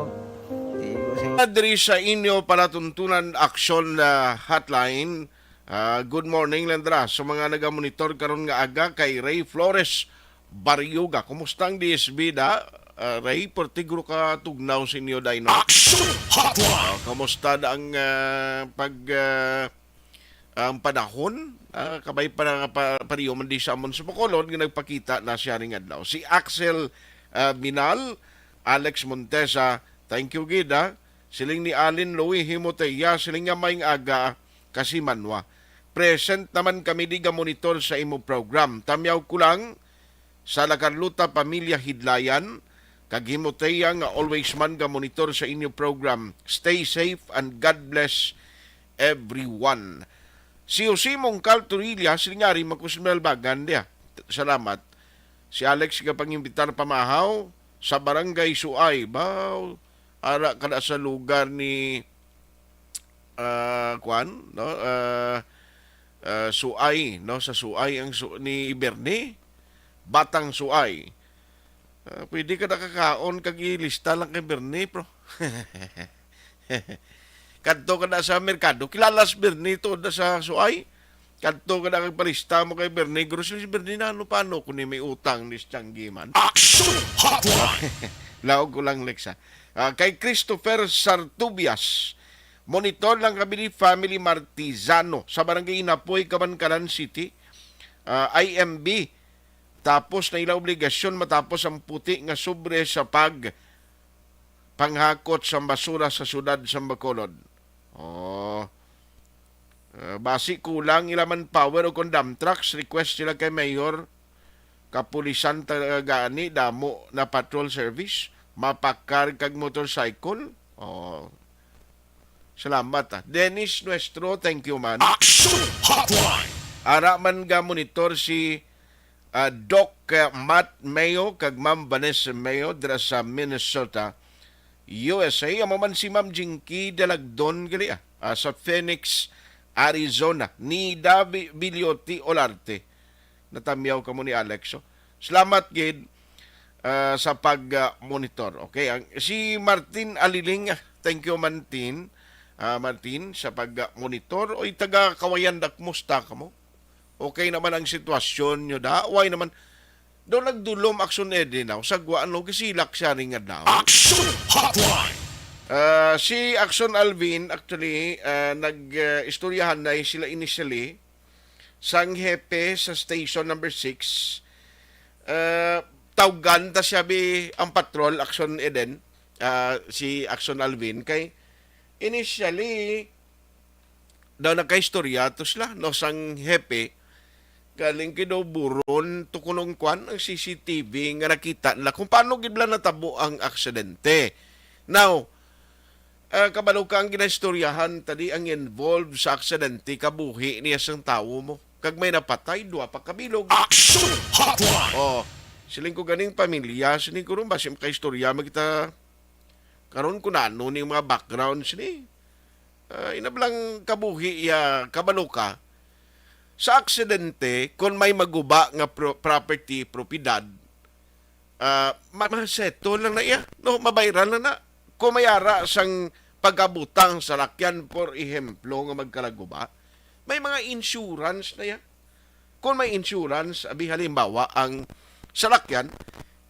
Di ko sing- Diri sa inyo palatuntunan action, ah, hotline. Ah, good morning, Landra. Sa mga nagamonitor karon nga aga kay Ray Flores Baryoga. Kumusta ang D S B da? Ah, Ray, perti guro ka tugnaw sa inyo, day, no? Action Hotline! Ah, kumusta na ang, ah, pag, ah, ang panahon? Ah, kabay pa na pa, pariyo man di sa amon sa Bacolod nga nagpakita na siya ning adlaw. Si Axel, ah, Minal, Alex Montesa, thank you gid, ah. Siling ni Alin Louis Himoteya, siling nga may aga, kasi manwa. Present naman kami di ga monitor sa imo program. Tamyaw ko lang, sa La Carlota Pamilya Hidlayan, kag Himoteya nga always man ga monitor sa inyo program. Stay safe and God bless everyone. Si Jose Mongcal Torilla, siling nga ari man ko sa Melbagan diha. Salamat. Si Alex nga pangimbitar pamahaw sa Barangay Suay. Baw, ara kada sa lugar ni, ah, kuan, no? Ah, ah, Suay, no? Sa Suay ang su-, ni Bernie. Batang Suay. Ah, pwede ka nakakaon kag ilista lang kay Bernie, bro. Kadto ka na sa merkado, kilala si Bernie to na sa Suay. Kadto ka na kag palista mo kay Bernie, grocery si Bernie na, ano, paano kung may utang ni Changi man? Action Hotline! Laog ko lang, Lex, ha. Ah, kay Christopher Sartubias, monitor lang kami ni Family Martizano sa Barangay Inapoy, Kabankalan City. Ah, I M B, tapos na ila obligasyon matapos ang puti nga sobre sa pag panghakot sa basura sa siyudad sa Bacolod. Oh. Ah, basi kulang ila manpower o kon dump trucks, request sila kay Mayor, kapulisan ta gani, damo na patrol service, mapakar kag motorcycle. Oh. Salamat, ah. Dennis Nuestro, thank you man. Action Hotline. Ara man ga monitor si, ah, Doc, ah, Matt Mayo kag Ma'am Vanessa Mayo dira sa Minnesota, U S A. Amo man si Ma'am Jinky Dalagdon gali, ah, ah, sa Phoenix, Arizona. Nida Bi-, Bilioti Olarte. Natamyaw kamo ni Alex, oh. Salamat gid, ah, sa pag, ah, monitor. Okay, ang si Martin Aliling, ah, thank you, Martin. Ah, Martin, sa pag, ah, monitor. Oy, taga Kawayan da, kumusta kamo? Okay naman ang sitwasyon nyo da? Why naman? Daw nagdulom Action Eden, daw. Sagwa, ano, kasilak siya ring adlaw. Action Hotline. Ah, si Action Alvin, actually, ah, nag, ah, istoryahan na sila initially sang hepe sa station number six. Ah, tawgan ta siya bi ang patrol, Action Eden, ah, si Action Alvin, kay initially, daw nagkaistorya to sila, no, sang hepe, galing kay daw buron to kunong kwan ang C C T V nga nakita nila kung paano gid bala natabo ang aksidente. Now, ah, kabalo ka ang ginaistoryahan tadi ang involved sa aksidente, kabuhi niya sang tawo mo. Kag may napatay, duwa pa kabilog. Action Hotline! Oh, siling ko ganing pamilya, siling ko ron, basi makaistorya man kita karon kung ano ning mga backgrounds ni. Ah, inablang kabuhi ya, kabalo ka. Sa aksidente, kung may maguba nga pro-, property, propiedad, ah, ma-, ma-settle lang na iya, no? Mabayran lang na. Kung may ara sang pagkabutang sa lakyan, por ehemplo, nga magkalaguba, may mga insurance na iya. Kung may insurance, abi halimbawa, ang salakyan,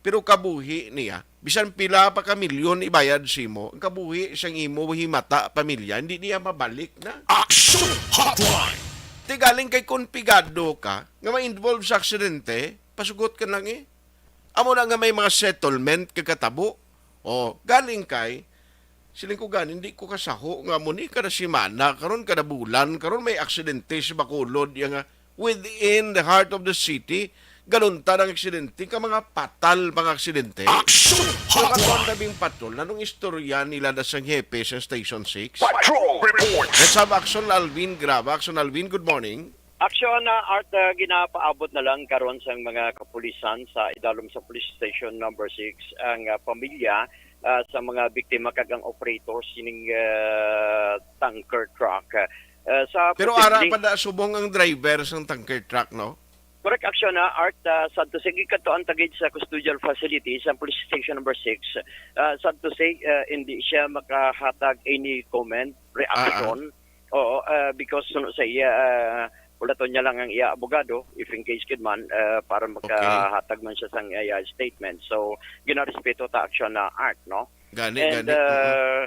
pero kabuhi niya, bisan pila pa ka milyon ibayad sa imo, ang kabuhi sang imo himata, pamilya, hindi niya mabalik na. Action Hotline! Ti galing kay kung pigado ka nga ma-involve sa aksidente, pasugot ka lang eh. Amo na nga may mga settlement kagkatabo. O, galing kay, siling ko gani, hindi ko kasaho nga mo ni kada semana, karon kada bulan, karon may aksidente sa Bacolod, ya nga within the heart of the city, galunta ang aksidente, ka mga patal mga aksidente. Action So, karon Hotline! Labing patol, nanong istorya nila na sang hepe sa Station six? Patrol Report! Let's have Action Alvin Graba. Action Alvin, good morning. Action, ah, Art, ah, ginapaabot na lang karon sang mga kapulisan sa idalom sa Police Station Number Six ang, ah, pamilya, ah, sa mga biktima kag ang operator sining, ah, tanker truck. Ah, sa Pero ara posibleng pa da subong ang driver sang tanker truck, no? Correct, Action, ah, Art, ah, sad to say, gikadtuan ta gid sa custodial facility sa Police Station Number Six. Ah, sad to say, ah, hindi siya makahatag any comment, reaction. Ah, ah. Oo, ah, because suno sa iya, ah, ulaton niya lang ang iya abogado, if in case gid man, ah, para Okay. makahatag man siya sang iya statement. So, ginarespeto ta, Action, na Art, no? Gani, And, gani. Mm-mm. ah,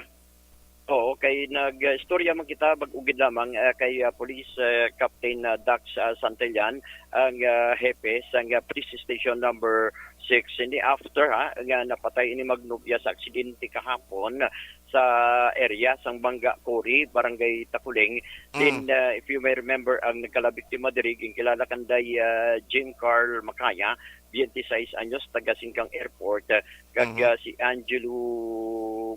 oo, kay nag-istorya man kita, bag-o gid lamang, ah, kay, ah, Police, ah, Captain, ah, Dax, ah, Santillan, ang, ah, hepe sang, ah, Police Station Number Six. Hindi after, ha, nga napatay ini magnobya sa aksidente kahapon, sa area sang Bangga Quarry, Barangay Takuling. Then, Mm. uh, if you may remember, ang nagkalabiktima diri, ginkilala kanday, uh, Jim Carl Macaya, twenty-six anyos, taga Singkang Airport, uh, kag, Mhm. uh, si Angelo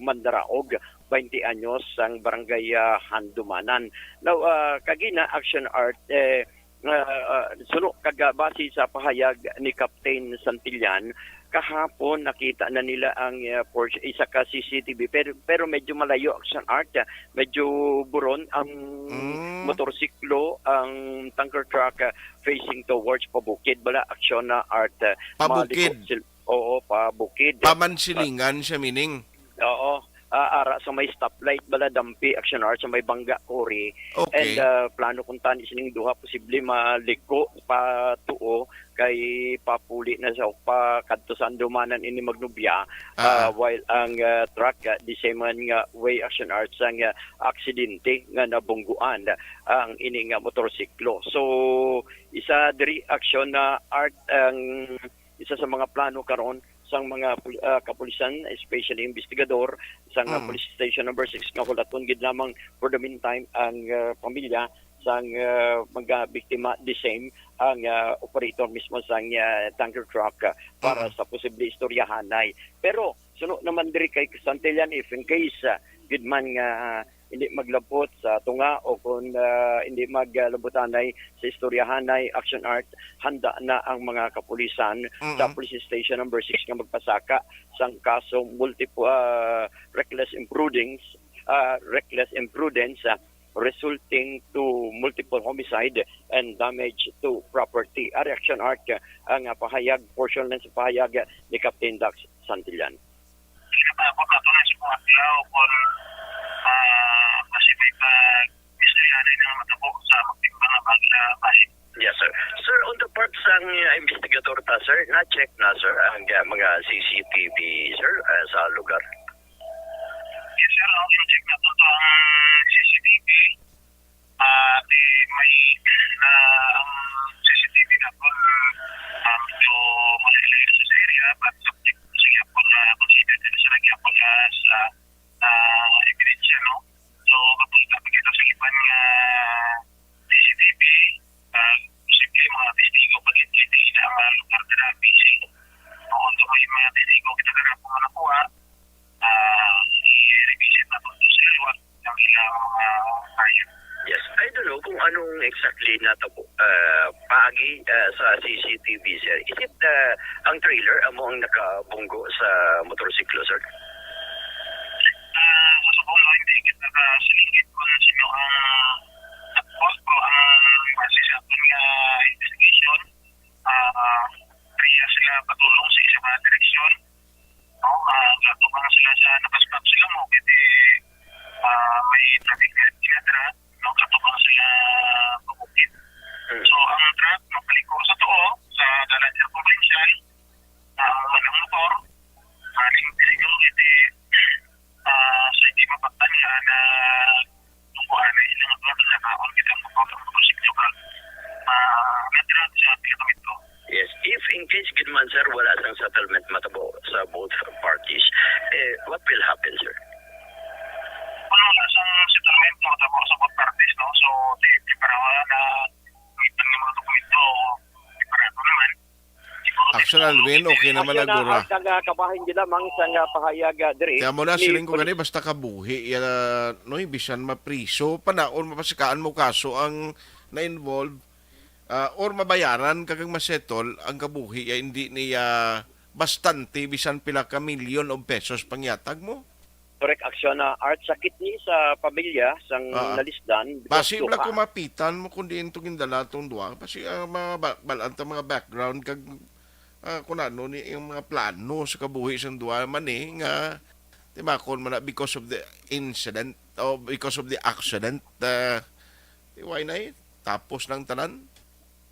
Mandaraog, twenty anyos, sang Barangay, uh, Handumanan. Now, uh, kagina, Action Art, eh, ah, ah, suno kag, ah, base sa pahayag ni Captain Santillan, kahapon nakita na nila ang, ah, Porsche, isa ka C C T V, pero, pero medyo malayo, Action Art, ah, medyo buron ang Mm. motorsiklo, ang tanker truck, ah, facing towards pabukid, bala, Action na Art, ah, Pabukid. maliko sil-, oo, pabukid. Pamansilingan siya, meaning? Oo. Ah, ara sa may stoplight bala, Dampi, Action Art, sa may Bangga Quarry. Okay. And, ah, plano kung tani sining duha posible maliko pa tuo kay papuli na sa pa kadto sa Andumanan ini magnobya, Ah. ah, while ang, ah, truck, ah, the same man nga way, Action Art, sang, ah, aksidente nga nabungguan ang ini nga motorsiklo. So, isa diri, Action na Art, ang isa sa mga plano karon sang mga pul-, ah, kapulisan, especially investigador sang, ah, Hmm. Police Station Number Six, nga hulaton gid lamang for the meantime ang, ah, pamilya sang, ah, mga biktima, the same ang, ah, operator mismo sang, ah, tanker truck, ah, para Mm. sa posible istoryahanay. Pero suno naman diri kay Santillan, if in case, ah, gid man nga hindi maglabot sa tunga o kung, ah, hindi maglabutanay sa istoryahanay, Action Art, handa na ang mga kapulisan sa Mm. Police Station Number Six nga magpasaka sang kaso multiple, ah, reckless imprudence, ah, reckless imprudence, ah, resulting to multiple homicide and damage to property. Ari, Action Art, ah, ang, ah, pahayag, portion lang sa pahayag, ah, ni Captain Dax Santillan. Pinapakot nato na sa mga adlaw kung, ah, kasi may pag-istoryahanay na matabo sa magtimbang nga bahagi sa bahin. Yes, sir. Sir, on the part sang, uh, investigador ta, sir, na-check na, sir, ang, uh, mga C C T V, sir, uh, sa lugar? Yes, sir. Ang check na to ang C C T V. Ah, di may, ah, ang C C T V na po, ah, medyo malayo-layo sa area, but subject sa gyapon na considered na sila gyapon na sa, ah, ebidensya, no? So, kapag nakita sa iban nga C C T V, ah, posible mga testigo pag-identify na ang mga lugar na busy. Kung may mga testigo kita na po nakuha, ah, i-revisit na po sa liwat ang ilang mga file. Yes, I don't know kung anong exactly natabo, ah, paagi, ah, sa C C T V, sir. Is it, ah, ang trailer amo ang nakabunggo sa motorsiklo, sir? Ah, sa subong, no, hindi kita nakasilingit kung sino ang at fault, pero ang base sa aton nga investigation, ah, priya sila padulong sa isa ka direksyon. No, ah, katubang sila sa, nakastop sila mo, kaya, ah, may traffic light sila dira, no, katubang sila pabukid. Hmm. So, ang truck, no, paliko sa tuo, sa dalan sa provincial, ah, ang motor, ah, limpi siguro, kaya, ah, sa hindi mapaktan nga na kung kuha na ilang mga nakaon kita ang motor, ang motorsiklo ka, ah, na-drag sa pila ka metro. Yes, if in case gid man, sir, wala sang settlement matabo sa both parties, eh, what will happen, sir? Kung wala sang settlement matabo sa both parties, no? So, di, di para wala na, may mga dokumento, di para naman. Actually, Alvin, okay naman Actually, na, gura. Ang, ah, kabahin gid lamang sa nga pahayag, ah, diri Kaya mo na, ni siling ko Poli- gani, basta kabuhi, ya, no, bisan mapriso, panaon, mapasikaan mo kaso ang na-involve, ah, or mabayaran kag masettle ang kabuhi, ya, hindi niya bastante, bisan pila ka milyon of pesos pangyatag mo. Correct, Action, ah, Art, sakit ni sa pamilya sang Ah, ah. nalisdan, because Basi wala duha. Kumapitan mo kundi ito gindala tong duha. Basi, ah, mga ba-, balaan ta mga background kag, ah, kung ano ni yung mga plano sa kabuhi sang duha man eh, nga timakon man na because of the incident o because of the accident, ah, why na eh? Tapos ng tanan?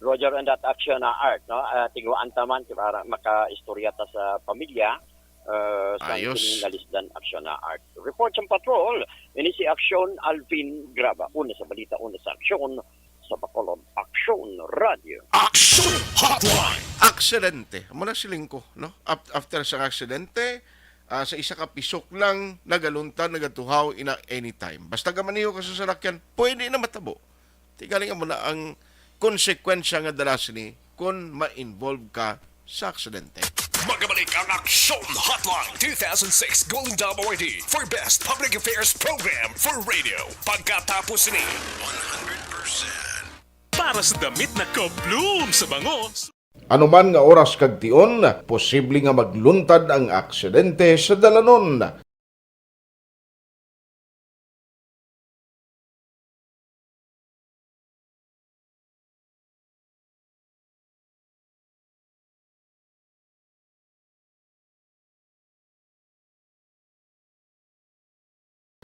Roger, and that, Action, ah, Art, no? Ah, tinguhaan ta man para makaistorya ta sa pamilya, ah, sa Ayos. Nalisdan, Action, ah, Art. Report sa patrol, ini si Action Alvin Graba. Una sa balita, una sa aksyon, sa Bacolod Action Radio. Action Hotline! Aksidente. Amo na siling ko, no? Ap-, after sa aksidente, ah, sa isa ka pisok lang, nagaluntad, nagatuhaw, ina anytime. Basta gamaniho ka sa salakyan, pwede na matabo. Ti galing mo na ang konsekwensya nga dala sini kung ma-involve ka sa aksidente. Magabalik ang Aksyon Hotline two thousand six Golden Dome Awardee for Best Public Affairs Program for Radio. Pagkatapos ni one hundred percent. Para sa damit na ka-bloom sa bangos. Anuman nga oras kag tion, posible nga magluntad ang aksidente sa dalanon.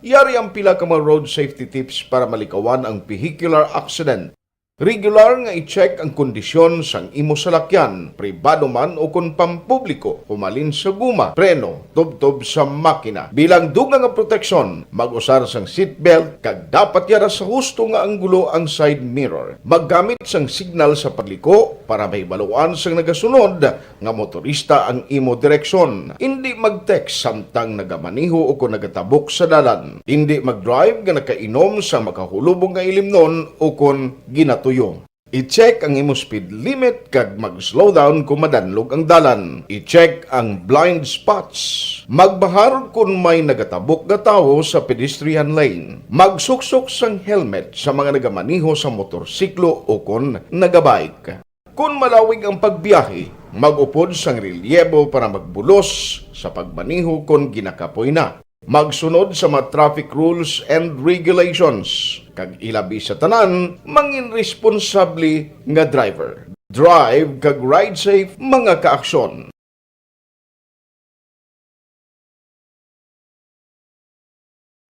Yari ang pila ka mga road safety tips para malikawan ang vehicular accident. Regular nga i-check ang kondisyon sang imo salakyan, pribado man o kon pampubliko, humalin sa guma, preno, tubtob sa makina. Bilang dugang nga proteksyon, mag-usar sang seatbelt kag dapat yara sa husto nga anggulo ang side mirror. Maggamit sang signal sa pagliko para mahibaluan sang nagasunod nga motorista ang imo direksyon. Indi mag-text samtang nagamaneho o kon nagatabok sa dalan. Indi mag-drive nga nakainom sa makahulubong nga ilimnon o kon ginatuyo. I-check ang imo speed limit kag mag-slow down kon madanlog ang dalan. I-check ang blind spots. Magbahar kon may nagatabok nga tawo sa pedestrian lane. Magsuksok sang helmet sa mga nagamaneho sa motorsiklo o kon nagabike. Kon malawig ang pagbiyahe, mag-upod sang relyebo para magbulos sa pagmaneho kon ginakapoy na. Magsunod sa mga traffic rules and regulations, kag ilabi sa tanan, mangin responsable nga driver. Drive kag ride safe, mga kaaksyon.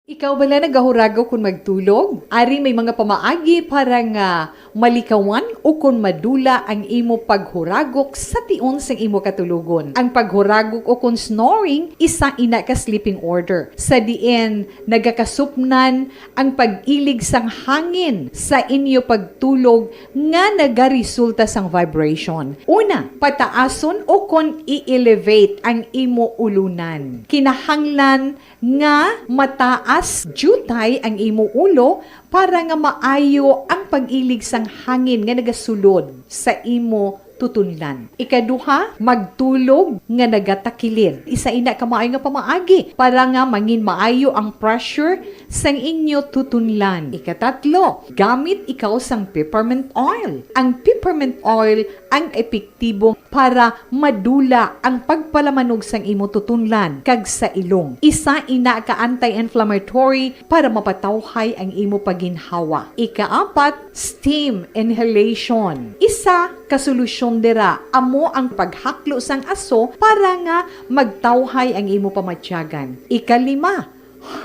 Ikaw bala nagahuragok kon magtulog? Ari may mga pamaagi para nga malikawan o kon madula ang imo paghuragok sa tion sang imo katulogon. Ang paghuragok o kon snoring, isa ina ka sleeping order, sa diin nagakasupnan ang pag-ilig sang hangin sa inyo pagtulog nga nagaresulta sang vibration. Una, pataason o kon i-elevate ang imo ulunan. Kinahanglan nga mataas diutay ang imo ulo para nga maayo ang pag-ilig sang hangin nga nagasulod sa imo tutunlan. Ikaduha, magtulog nga nagatakilid. Isa ina ka maayo nga pamaagi para nga mangin maayo ang pressure sang inyo tutunlan. Ikatatlo, gamit ikaw sang peppermint oil. Ang peppermint oil ang epektibo para madula ang pagpalamanog sang imo tutunlan kag sa ilong. Isa ina ka anti-inflammatory para mapatawhay ang imo paginhawa. Ikaapat, steam inhalation. Isa ka solusyon dira amo ang paghaklo sang aso para nga magtawhay ang imo pamatyagan. Ikalima,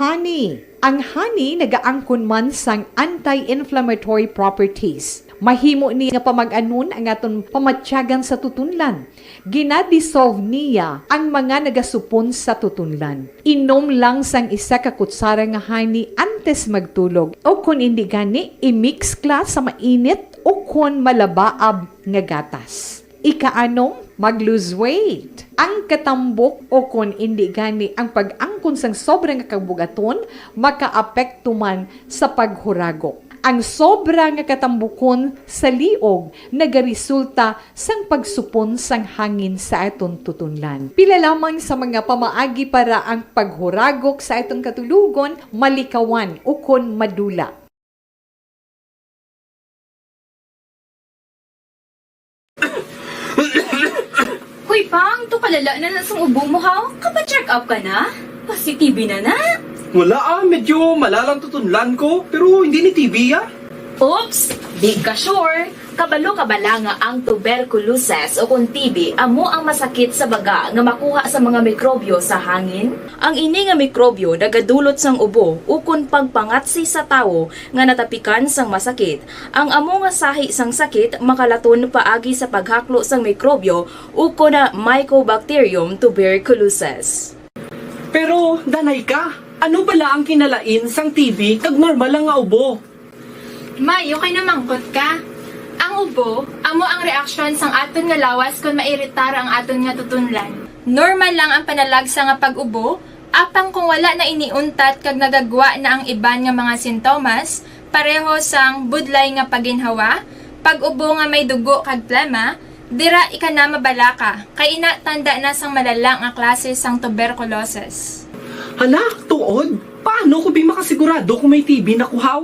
honey. Ang honey nagaangkon man sang anti-inflammatory properties. Mahimo ni nga pamag-anon ang aton pamatyagan sa tutunlan. Gina-dissolve niya ang mga nagasupon sa tutunlan. Inom lang sang isa ka kutsara nga honey antes magtulog, o kon indi gani, i-mix ka sa mainit o kon malabaab nga gatas. Ikaanom, mag-lose weight. Ang katambok o kon indi gani ang pag-angkon sang sobra nga kabugaton makaapekto man sa paghuragok. Ang sobra nga katambukon sa liog nagaresulta sang pagsupon sang hangin sa aton tutunlan. Pila lamang sa mga pamaagi para ang paghuragok sa aton katulogon malikawan ukon madula. Hoy, Pang, to kalala na na sang ubo mo, ha? Kapa-check up ka na? Pasi-T B na na? Wala, ah, medyo malalang tutunlan ko, pero hindi ni T B, ah. Oops! Di ka sure? Kabalo ka bala nga ang tuberculosis o kon T B amo ang masakit sa baga nga makuha sa mga mikrobyo sa hangin? Ang ini nga mikrobyo nagadulot sang ubo ukon pagpangatsi sa tawo nga natapikan sang masakit. Ang amo nga sahi sang sakit makalaton paagi sa paghaklo sang mikrobyo ukon Mycobacterium tuberculosis. Pero, danay ka, ano bala ang kinalain sang T B kag normal lang nga ubo? May, okay na mangkot ka. Ang ubo, amo ang reaksyon sang aton nga lawas kon mairitar ang aton nga tutunlan. Normal lang ang panalagsa nga pag-ubo, apang kung wala na ini untat kag nagagwa na ang iban nga mga sintomas, pareho sang budlay nga paginhawa, pag-ubo nga may dugo kag plema, dira ika na mabalaka, kay ina tanda na sang malala nga klase sang tuberculosis. Hala, tuod? Paano ko bi makasigurado kung may T B na ko, haw?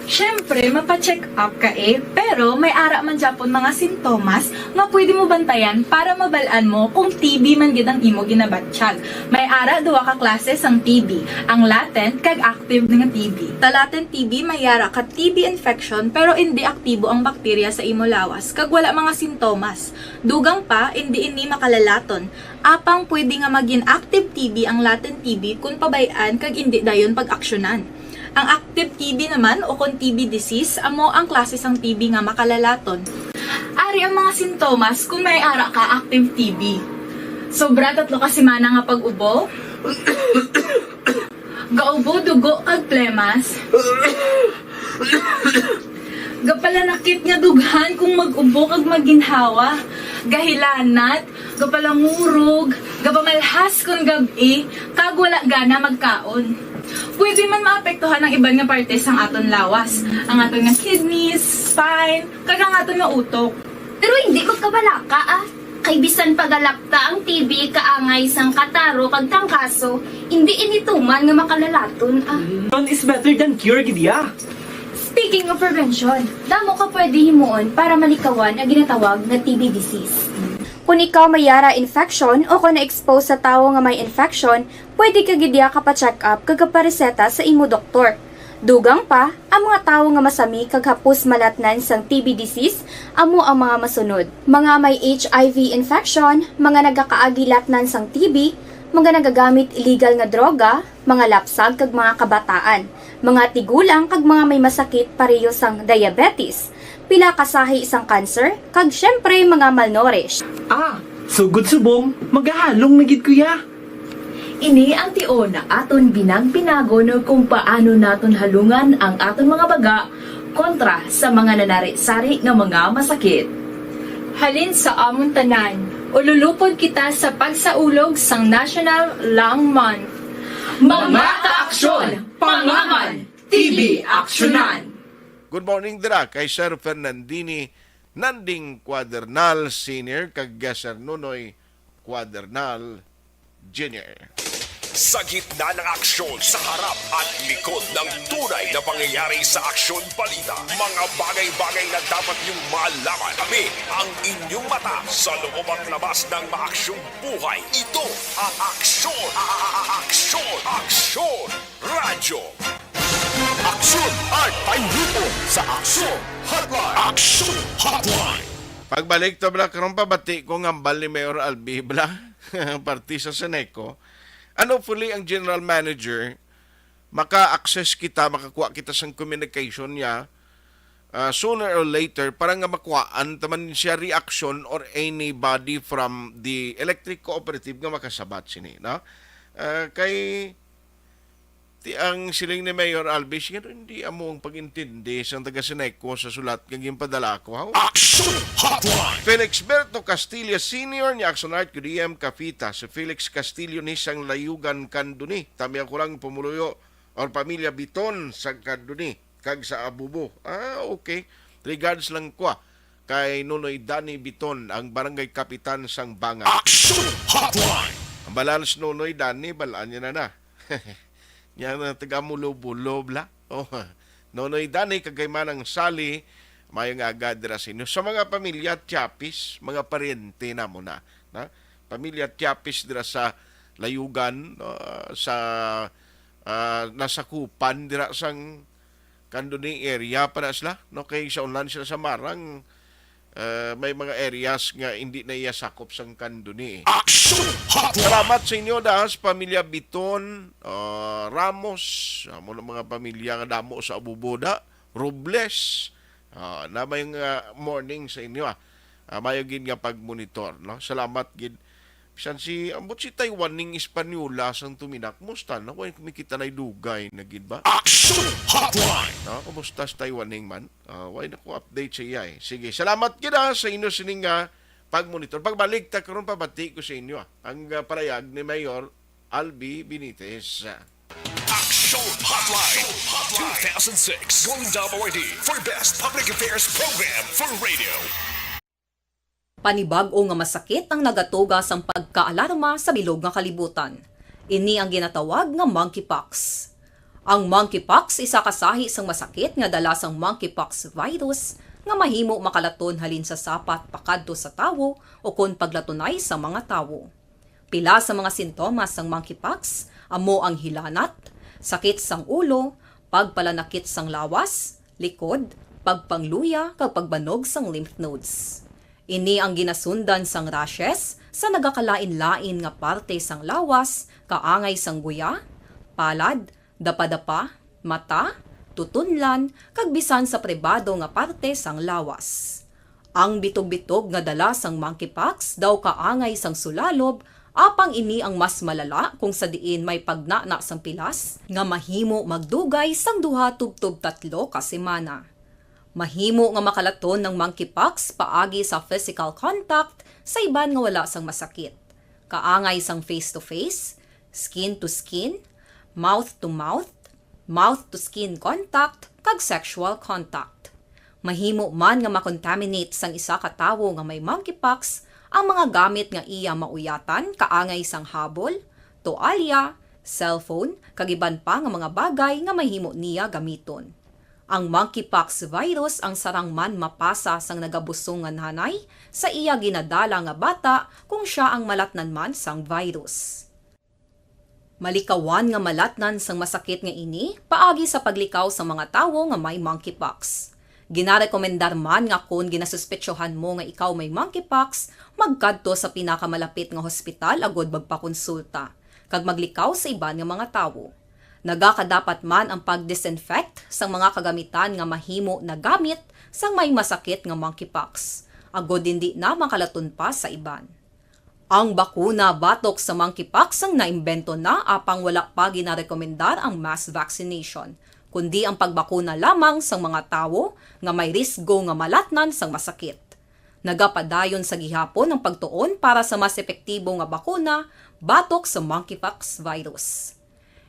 Siyempre, mapa-check up ka, eh, pero may ara man gyapon mga sintomas nga pwede mo bantayan para mabal-an mo kung T B man gid ang imo ginabatyag. May ara duha ka klase sang T B, ang latent kag active nga T B. Sa latent T B, may ara ka T B infection pero indi aktibo ang bakterya sa imo lawas kag wala mga sintomas. Dugang pa, indi ini makalalaton. Apang pwede nga magin active T B ang latent T B kon pabay-an kag indi dayon pag-aksyonan. Ang active T B naman, o kon T B disease, amo ang klase sang T B nga makalalaton. Ari ang mga sintomas kung may ara ka active T B. Sobra tatlo ka semana nga pag-ubo. Gaubo dugo kag plemas. Gapalanakit nga dughan kung mag-ubo kag maginhawa. Gahilanat, gapalangurog, gapamalhas kon gab-i, kag wala gana magkaon. Pwede man maapektuhan ang iban nga parte sang aton lawas, ang aton nga kidneys, spine, kag ang aton nga utok. Pero hindi magkabalaka, ah. Kay bisan pagalapta ang T B kaangay sang kataro kag trangkaso, hindi ini tuman nga makalalaton, ah. Prevention is better than cure, gid ya. Speaking of prevention, damo ka pwede himuon para malikawan ang ginatawag nga T B disease. Kung ikaw may yara infection o kung na-expose sa tawo nga may infection, pwede ka gid ya kapacheck up kag kapareseta sa imo doktor. Dugang pa, ang mga tawo nga masami kag hapos malatnan sang T B disease amo ang mga masunod: mga may H I V infection, mga nagakaagi latnan sang T B, mga nagagamit illegal nga droga, mga lapsag kag mga kabataan, mga tigulang kag mga may masakit pareho sang diabetes, pila ka sahi sang cancer, kag syempre mga malnourished. Ah, sugod subong, magahalong na gid ko ya. Ini ang tion nga aton binag-binagon kung paano naton halungan ang aton mga baga kontra sa mga nanari-sari nga mga masakit. Halin sa amon tanan, ululupod kita sa pagsaulog sang National Lung Month. Mga kaaksyon, pangaman, T B aksyonan. Good morning dira kay Sir Fernandini Nanding Cuadernal Senior kag Sir Nonoy Cuadernal Junior. Sa gitna ng aksyon, sa harap at likod ng tunay na pangyayari sa Aksyon Balita, mga bagay-bagay na dapat niyong malaman. Kami ang inyong mata sa loob at labas ng maaksyong buhay. Ito ang Aksyon, a-, a-, a-, Aksyon, Aksyon Radyo. Aksyon at pahirupon sa Aksyon Hotline. Aksyon Hotline. Pagbalik to, bla, karon pabati ko nga hambal ni Mayor Albi, bla, parte sa Seneco. And hopefully, ang general manager, maka-access kita, makakuha kita sang communication niya, ah, sooner or later, para nga makuhaan ta man siya reaction or anybody from the electric cooperative nga makasabat sini, no? Ah, kay ti-, ang siling ni Mayor Albi, "Siguro hindi amo ang pag-intindi sang taga Seneco sa sulat nga ginpadala ko, ha?" Action Hotline! Felix Berto Castilla Senior ni Action Art Q D M Cavite. Si Felix Castillo ni sang Layugan, Candoni. Tami ako lang pumuluyo or pamilya Biton sa Candoni kag sa Abubo. Ah, okay. Regards lang ko, ah, kay Nonoy Danny Biton, ang barangay kapitan sang Banga. Action Hotline! Ang balance Nonoy Danny, balaan niya na na. Nya na taga Mulo-Bulo, bla. Oh, Nonoy Danny, kag kay Manang Sally, maayong aga dira sa inyo. Sa mga pamilya Tiapis, mga paryente namo na, na? Pamilya Tiapis dira sa Layugan, no? Sa, ah, nasakupan dira sang Candoni area pa na sila, no? Kay sa unlan sila sa Marang, ah, may mga areas nga hindi na iya sakop sang Candoni, eh. Action Hotline! Salamat sa inyo, da, sa pamilya Biton, ah, Ramos, amo na mga pamilya nga damo sa Abubo da, Robles. Ah, na may nga morning sa inyo, ah. Ah, mayo gid nga pagmonitor, no? Salamat gid. Bisan si, ambot si Taiwaning Espanyola sang tuminak, musta na? Way kumikita na dugay na gid ba? Action Hotline! No? Kumusta si Taiwaning man? Ah, way na ko update sa iya, eh. Sige, salamat gid, ah, sa inyo sining nga pagmonitor. Pagbalik ta karon, pabati ko sa inyo, ah, ang, ah, parayag ni Mayor Albi Benitez. Action Hotline two thousand six Golden Dove Awardee for Best Public Affairs Program for Radio. Panibag-o nga masakit ang nagatuga sang pagkaalarma sa bilog nga kalibutan. Ini ang ginatawag nga monkeypox. Ang monkeypox isa ka sahi sang masakit nga dala sang monkeypox virus nga mahimo makalaton halin sa sapat pakadto sa tawo o kon paglatunay sa mga tawo. Pila sa mga sintomas sang monkeypox amo ang hilanat, sakit sang ulo, pagpalanakit sang lawas, likod, pagpangluya, kag pagbanog sang lymph nodes. Ini ang ginasundan sang rashes sa nagakalain-lain nga parte sang lawas, kaangay sang guya, palad, dapadapa, mata, tutunlan, kag bisan sa pribado nga parte sang lawas. Ang bitog-bitog nga dala sang monkeypox daw kaangay sang sulalob, apang ini ang mas malala kung sa diin may pagnana sang pilas nga mahimo magdugay sang duha tubtob tatlo ka semana. Mahimo nga makalaton ang monkeypox paagi sa physical contact sa iban nga wala sang masakit, kaangay sang face-to-face, skin-to-skin, mouth-to-mouth, mouth-to-skin contact, kag sexual contact. Mahimo man nga makontaminate sang isa ka tawo nga may monkeypox ang mga gamit nga iya mauyatan, kaangay sang habol, toalya, cellphone, kag iban pa nga mga bagay nga mahimo niya gamiton. Ang monkeypox virus ang sarang man mapasa sang nagabusong nga nanay sa iya ginadala nga bata kung sia ang malatnan man sang virus. Malikawan nga malatnan sang masakit nga ini paagi sa paglikaw sa mga tawo nga may monkeypox. Ginarekomendar man nga kon ginasuspetsohan mo nga ikaw may monkeypox, magkadto sa pinakamalapit nga hospital agud magpakonsulta, kag maglikaw sa iban nga mga tawo. Nagakadapat man ang pag-disinfect sang mga kagamitan nga mahimo nagamit sang may masakit nga monkeypox, agud indi na makalaton pa sa iban. Ang bakuna batok sa monkeypox ang naimbento na, apang wala pa ginarekomendar ang mass vaccination, kundi ang pagbakuna lamang sang mga tawo nga may risgo nga malatnan sang masakit. Nagapadayon sa gihapon ang pagtuon para sa mas epektibo nga bakuna batok sa monkeypox virus.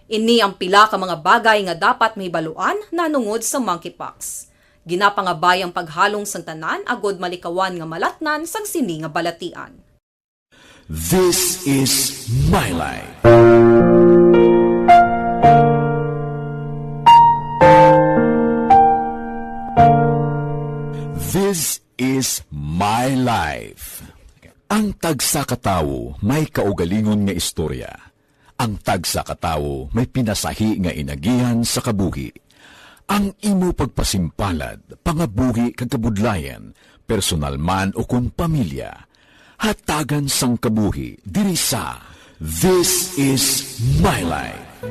Ini ang pila ka mga bagay nga dapat mahibaluan nanungod sa monkeypox. Ginapangabay ang paghalong sang tanan agud malikawan nga malatnan sang sini nga balatian. This is My Life. This is My Life. Ang tagsa ka tawo may kaugalingon nga istorya. Ang tagsa ka tawo may pinasahi nga inagihan sa kabuhi. Ang imo pagpasimpalad, pangabuhi kag kabudlayan, personal man ukon pamilya, hatagan sang kabuhi diri sa This is My Life.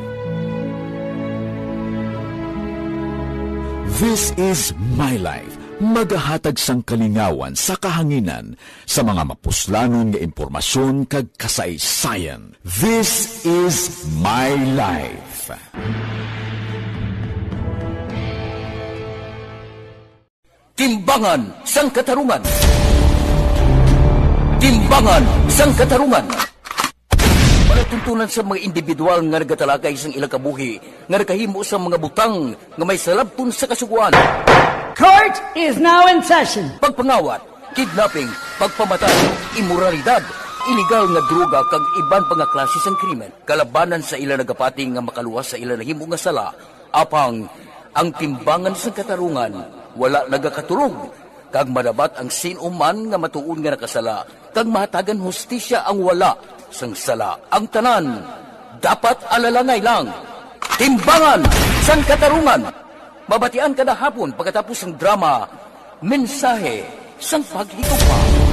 This is My Life, magahatag sang kalingawan sa kahanginan sa mga mapuslanon nga impormasyon kag kasaysayan. This is My Life. Timbangan sang Katarungan. Timbangan sang Katarungan. Palatuntunan sa mga individual nga nagatalakay sang ilang kabuhi nga nakahimo sa mga butang nga may salabton sa Kasugoan. Court is now in session. Pagpangawat, kidnapping, pagpamatay, imoralidad, iligal nga droga kag iban pa nga klase sang krimen kalabanan sa ila nagapati nga makaluwas sa ila nahimo nga sala. Apang ang timbangan sang katarungan wala nagakatulog, kag madabat ang sin-o man nga matuod nga nakasala, kag mahatagan hustisya ang wala sang sala. Ang tanan dapat alalangay lang. Timbangan sang Katarungan, mabatian kada hapon pagkatapos sang drama, Mensahe sang Paghigugma.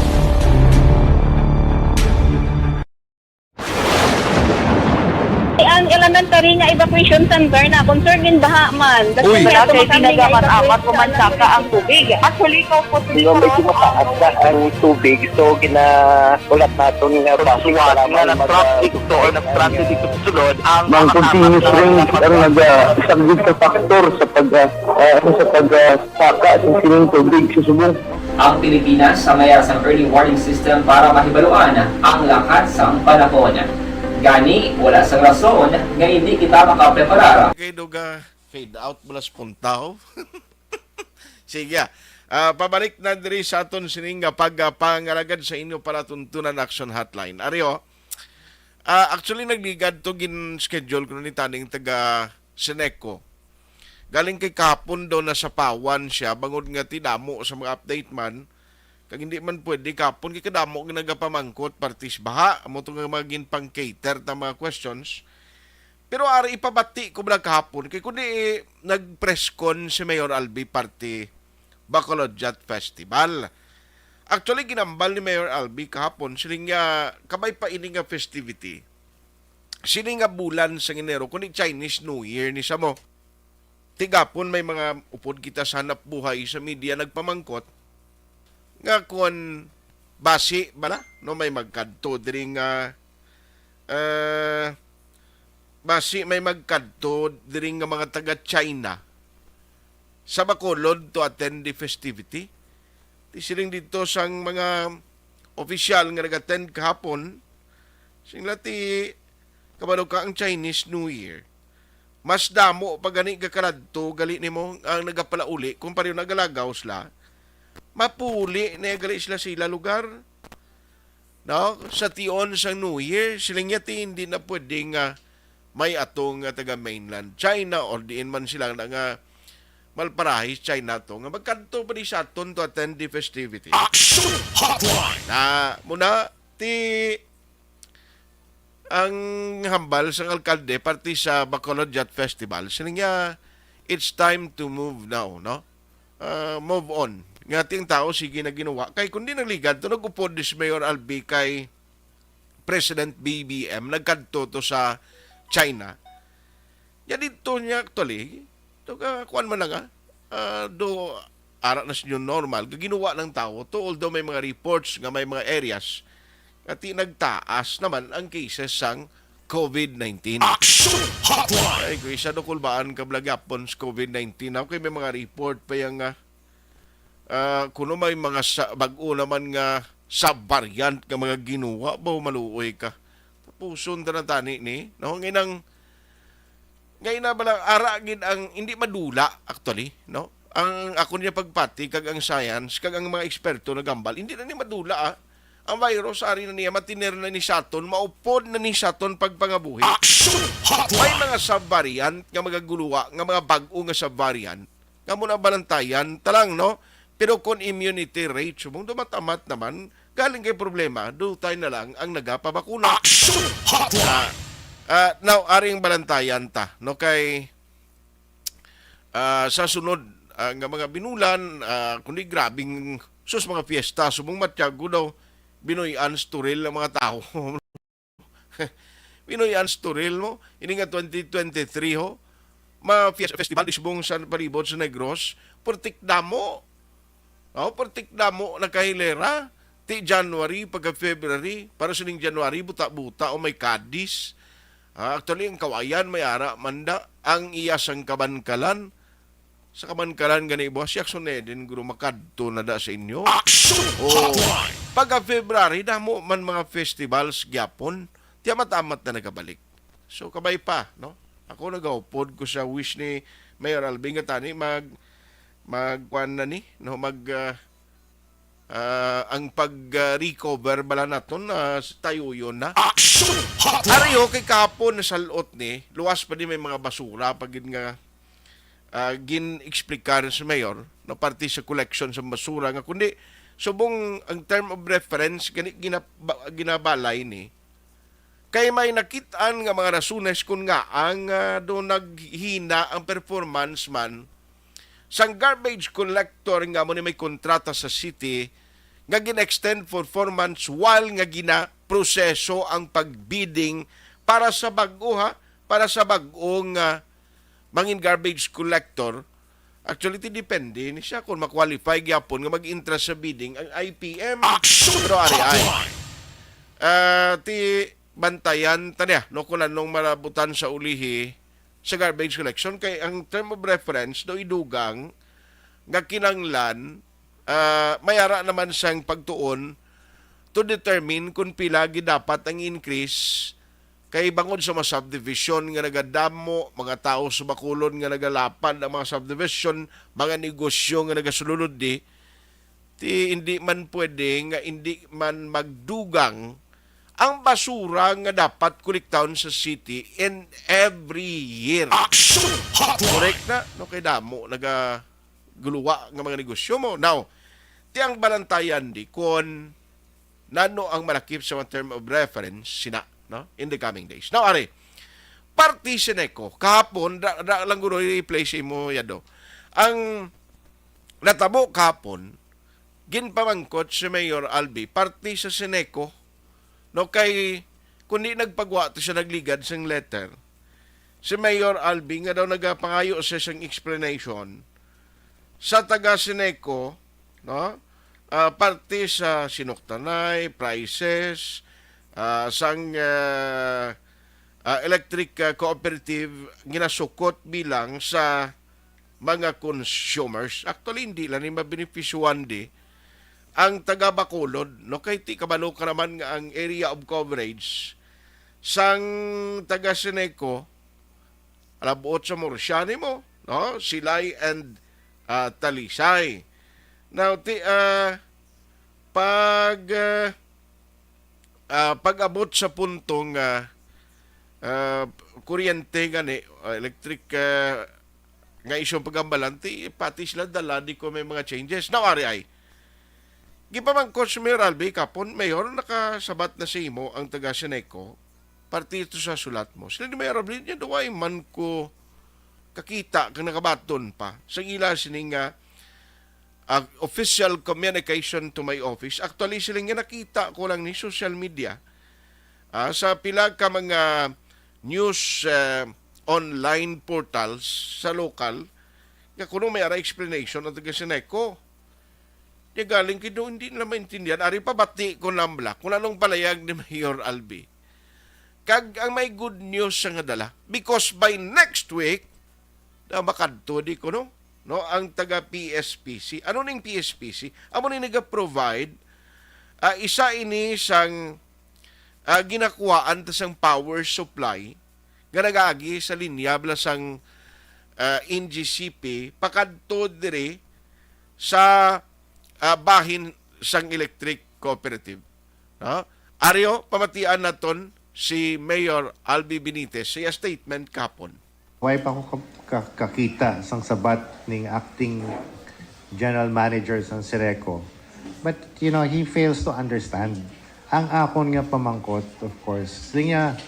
Ang elementary nga evacuation center na concerned in baha man. Uy, dati nagamat-amat ko man saka ang tubig. Actually, ko po Medyo mataas na ang tubig, so ginaulat naton nga basi nga nag-traffic to or nag-transit dito sa sulod ang mga continuous rain ang nagasaglit sa factor sa pag uh, sa pag uh, saka sa sining tubig sa subong. Ang Pilipinas sa mayar sang early warning system para mahibaluan ang lakat sang panahon. Gani, wala sang rason nga hindi kita makapreparar. Kay duga fade out bala sa puntaw. Sige. Ah, pabalik na diri sa aton sining nga pag ah, pangalagad sa inyo palatuntunan action hotline. Ari o. Ah, actually nagligad to gin-schedule ko ni taning taga Seneco. Galing kay kahapon daw nasapawan siya bangod nga ti damo sa mga update man. Kag hindi man pwede kahapon kay kadamo ginagapamangkot partis baha amo to nga mga ginpang-cater ta mga questions. Pero ari ipabati ko bala kahapon kay kundi nag-press con si Mayor Albi parte Bacolodjat Festival. Actually ginambal ni Mayor Albi kahapon siling niya kabay pa ini nga festivity. Sini nga bulan sa Enero kundi Chinese New Year ni samo. Ti gapon may mga upod kita sa hanap buhay sa media nagpamangkot nga kon basi bala, no, may magkadto diri nga, ah, basi may magkadto diri nga mga taga China sa Bacolod to attend the festivity. Ti siling dito sang mga opisyal nga nag-attend kahapon, sila ti kabalo ka ang Chinese New Year. Mas damo pa gani gakaladto gali nimo ang nagapalauli kung pareho nagalagaw sila. Mapuli na gali sila sa ila lugar. No? Sa tion sang New Year, siling niya ti hindi na pwede nga may atong nga taga mainland China or diin man sila na nga malparahis China to nga magkadto pa di sa aton to attend the festivity. Action Hotline! Na muna ti ang hambal sang alkalde parte sa Bacolod Yacht Festival, siling niya, it's time to move now, no? Ah, move on. Nga ting tao sige na ginawa. Kay kundi nagligad to, nagupod si Mayor Albi kay President B B M, nagkadto to sa China. Ya dito niya actually, to ka, kuwan man na nga, ah, do ara na sa new normal, gaginuwa ng tao to, although may mga reports nga may mga areas nga ti nagtaas naman ang cases sang COVID nineteen. Action Hotline! Ay, kung isa do kulbaan ka blagyapon sa COVID nineteen, ako may mga report pa yang nga, ah, kuno may mga sa, bag-o naman nga sub-variant nga mga ginuwa ba, maluoy ka. Tapuson ta na tani ni, no? Nginang, ngay na bala, ara gid ang hindi madula, actually, no? Ang ako niya pagpati kag ang science kag ang mga eksperto nagambal, hindi na ni madula, ah. Ang virus ari na niya, matiner na ni saton, maupod na ni saton pagpangabuhi. Action Hotline! May mga sub-variant nga magaguluwa, nga mga bag-o nga sub-variant, nga muna balantayan ta lang, no? Pero kung immunity rate, subong dumatamat naman, galing kay problema, dutay na lang ang nagapabakuna. Action Hotline! Ah, ah, now, aring balantayan ta, no? Kay, ah, sa sunod, ah, nga mga binulan, ah, kundi grabing sus mga fiesta, subong matyago daw, binuy-an storil ang mga tao. Pinoy Anstoril mo, ini nga twenty twenty-three ho, ma fies-, festival isbong sa palibot sa Negros, pertik damo. Oh, pertik damo nakahilera. Ti January pagka February, para sining January buta-buta o may kadis. Ah, actually, ang Kawayan may ara man da, ang iya sang kabankalan, sa kabankalan gani, boss, si Action Eden, guro, makadto na da sa inyo. Action Oh. Hotline! Pagka February, damo man mga festivals gyapon. Tiyamat-amat na nagabalik. So, kabay pa, no? Ako nagaupod ko sa wish ni Mayor Alvin nga tani mag, mag, kuwan na ni, no? Mag, ah, ah, ang pag, ah, recover bala naton na tayuyon na. Action Hotline! Ari ho, kay kahapon nasalot ni, luwas pa ni may mga basura pa gid nga, ah, gin-explicar sa mayor, no, parte sa collection sa basura nga kundi subong ang term of reference gani gina-, ba-, ginabalay ni kay may nakit-an nga mga rasunes kun nga ang, ah, do naghina ang performance man sang garbage collector nga mo ni may kontrata sa city nga gin-extend for four months while nga ginaproseso ang pagbidding para sa bag-o, ha, para sa bag-ong, ah, mangin garbage collector. Actually, ti depende ni siya kung ma-qualify gyapon nga mag-intra sa bidding ang I P M. Action Pero ari ay. Hotline! Ah, ti bantayan ta niya, no, kung anong marabutan sa ulihi sa garbage collection. Kay ang term of reference do idugang nga kinanglan, ah, may ara naman sang pagtuon to determine kung pila gid dapat ang increase. Kay bangod sa mga subdivision nga nagadamo, mga tawo sa Bacolod nga nagalapad ang mga subdivision, mga negosyo nga nagasululod di, ti hindi man pwede nga hindi man magdugang ang basura nga dapat kolektahon sa city in every year. Action Hotline! Correct na, no? Kay damo nagaguluwa nga mga negosyo mo. Now, ti ang balantayan di kon nano ang malakip sa mga term of reference sina, no, in the coming days. Now, ari, parte Seneco, kahapon, da, da, lang guro i-play sa imo, Yado. Ang natabo kahapon, ginpamangkot si Mayor Albi, parte sa Seneco, no, kay, kundi nagpagwa to siya, nagligad sing letter. si Mayor Albi nga daw nagapangayo sa isang explanation sa taga Seneco, no? Ah, parte sa sinuktanay, prices, ah, sang, ah, ah, electric, ah, cooperative ginasukot bilang sa mga consumers. Actually, hindi lang ni mabenepisyuhan di ang taga Bacolod, no? Kay ti kabalo ka naman nga ang area of coverage sang taga Seneco, alabuot sa Murcia nimo, no? Silay and, ah, Talisay. Now, ti, ah, pag, ah, ah, pag-abot sa punto nga, ah, kuryente gani, ah, electric, ah, nga isyong pag-ambalan, ti pati sila dala di ko may mga changes. Now, ari ay, gipamangkot si Mayor Albi kapon, "Mayor, nakasabat na sa imo ang taga Seneco, parte ito sa sulat mo." Sila ni Mayor Albi, "Niya, duway man ko kakita kang nakabaton pa sa ila sini nga, ah, official communication to my office. Actually, sila nga nakita ko lang ni social media, ah, sa pila ka mga news, ah, online portals sa lokal, nga kuno may ara explanation ang taga Seneco." Di galing kay do, hindi nila maintindihan. Ari pabati ko lang bala kung anong palayag ni Mayor Albi. Kag ang may good news siya nga dala. Because by next week, na makadto di ko, no? No, ang taga P S P C. Ano ning P S P C? Amo ni naga-provide, ah, isa ini sang, ah, ginakuhaan ta sang power supply nga nagaagi sa linya bala sang, ah, N G C P pakadto diri sa, ah, bahin sang electric cooperative. No? Aryo, pamatian naton si Mayor Albi Benitez sa iya statement kapon. Why pa ko ka-, ka-, kakita sang sabat ning acting general manager sang Seneco? But, you know, he fails to understand. Ang akon nga pamangkot, of course, siling niya,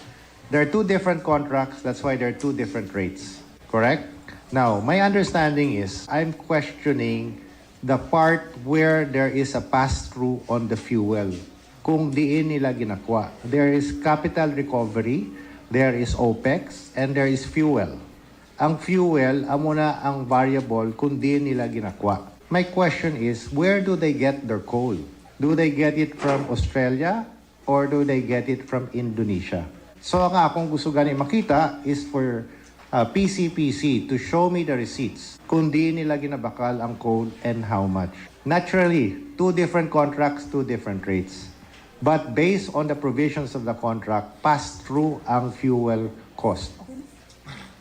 there are two different contracts, that's why there are two different rates. Correct? Now, my understanding is, I'm questioning the part where there is a pass-through on the fuel, kung diin nila ginakwa. There is capital recovery, there is OPEX, and there is fuel. Ang fuel, amo na ang variable kung diin nila ginakwa. My question is, where do they get their coal? Do they get it from Australia or do they get it from Indonesia? So, ang akong gusto gani makita is for, uh, P C P C to show me the receipts kung diin nila ginabakal ang coal and how much. Naturally, two different contracts, two different rates. But based on the provisions of the contract, pass through ang fuel cost,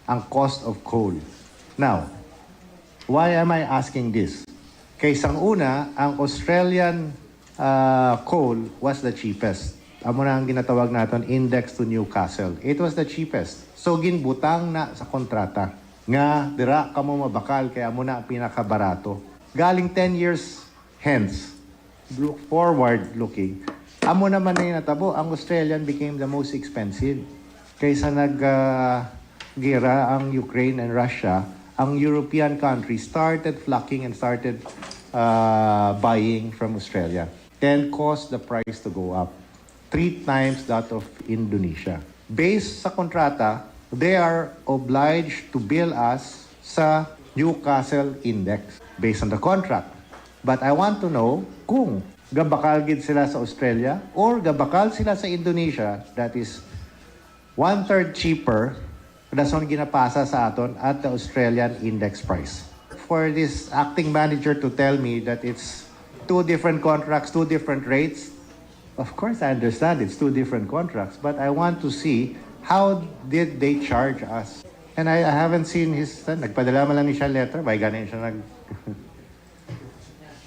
ang cost of coal. Now, why am I asking this? Kay sang una, ang Australian, ah, coal was the cheapest. Amo na ang ginatawag naton index to Newcastle. It was the cheapest. So, ginbutang na sa kontrata nga dira kamo mabakal kay amo na ang pinakabarato. Galing ten years hence, look forward looking, amo naman na yung natabo, ang Australian became the most expensive. Kaysa nag, ah, gera ang Ukraine and Russia, ang European countries started flocking and started, ah, buying from Australia. Then caused the price to go up three times that of Indonesia. Based sa kontrata, they are obliged to bill us sa Newcastle Index based on the contract. But I want to know kung gabakal gid sila sa Australia or gabakal sila sa Indonesia, that is one-third cheaper, dason ginapasa sa aton at the Australian index price. For this acting manager to tell me that it's two different contracts, two different rates, of course, I understand it's two different contracts, but I want to see how did they charge us. And I, I haven't seen his, nagpadala man lang ni siya letter, bay gani siya nag,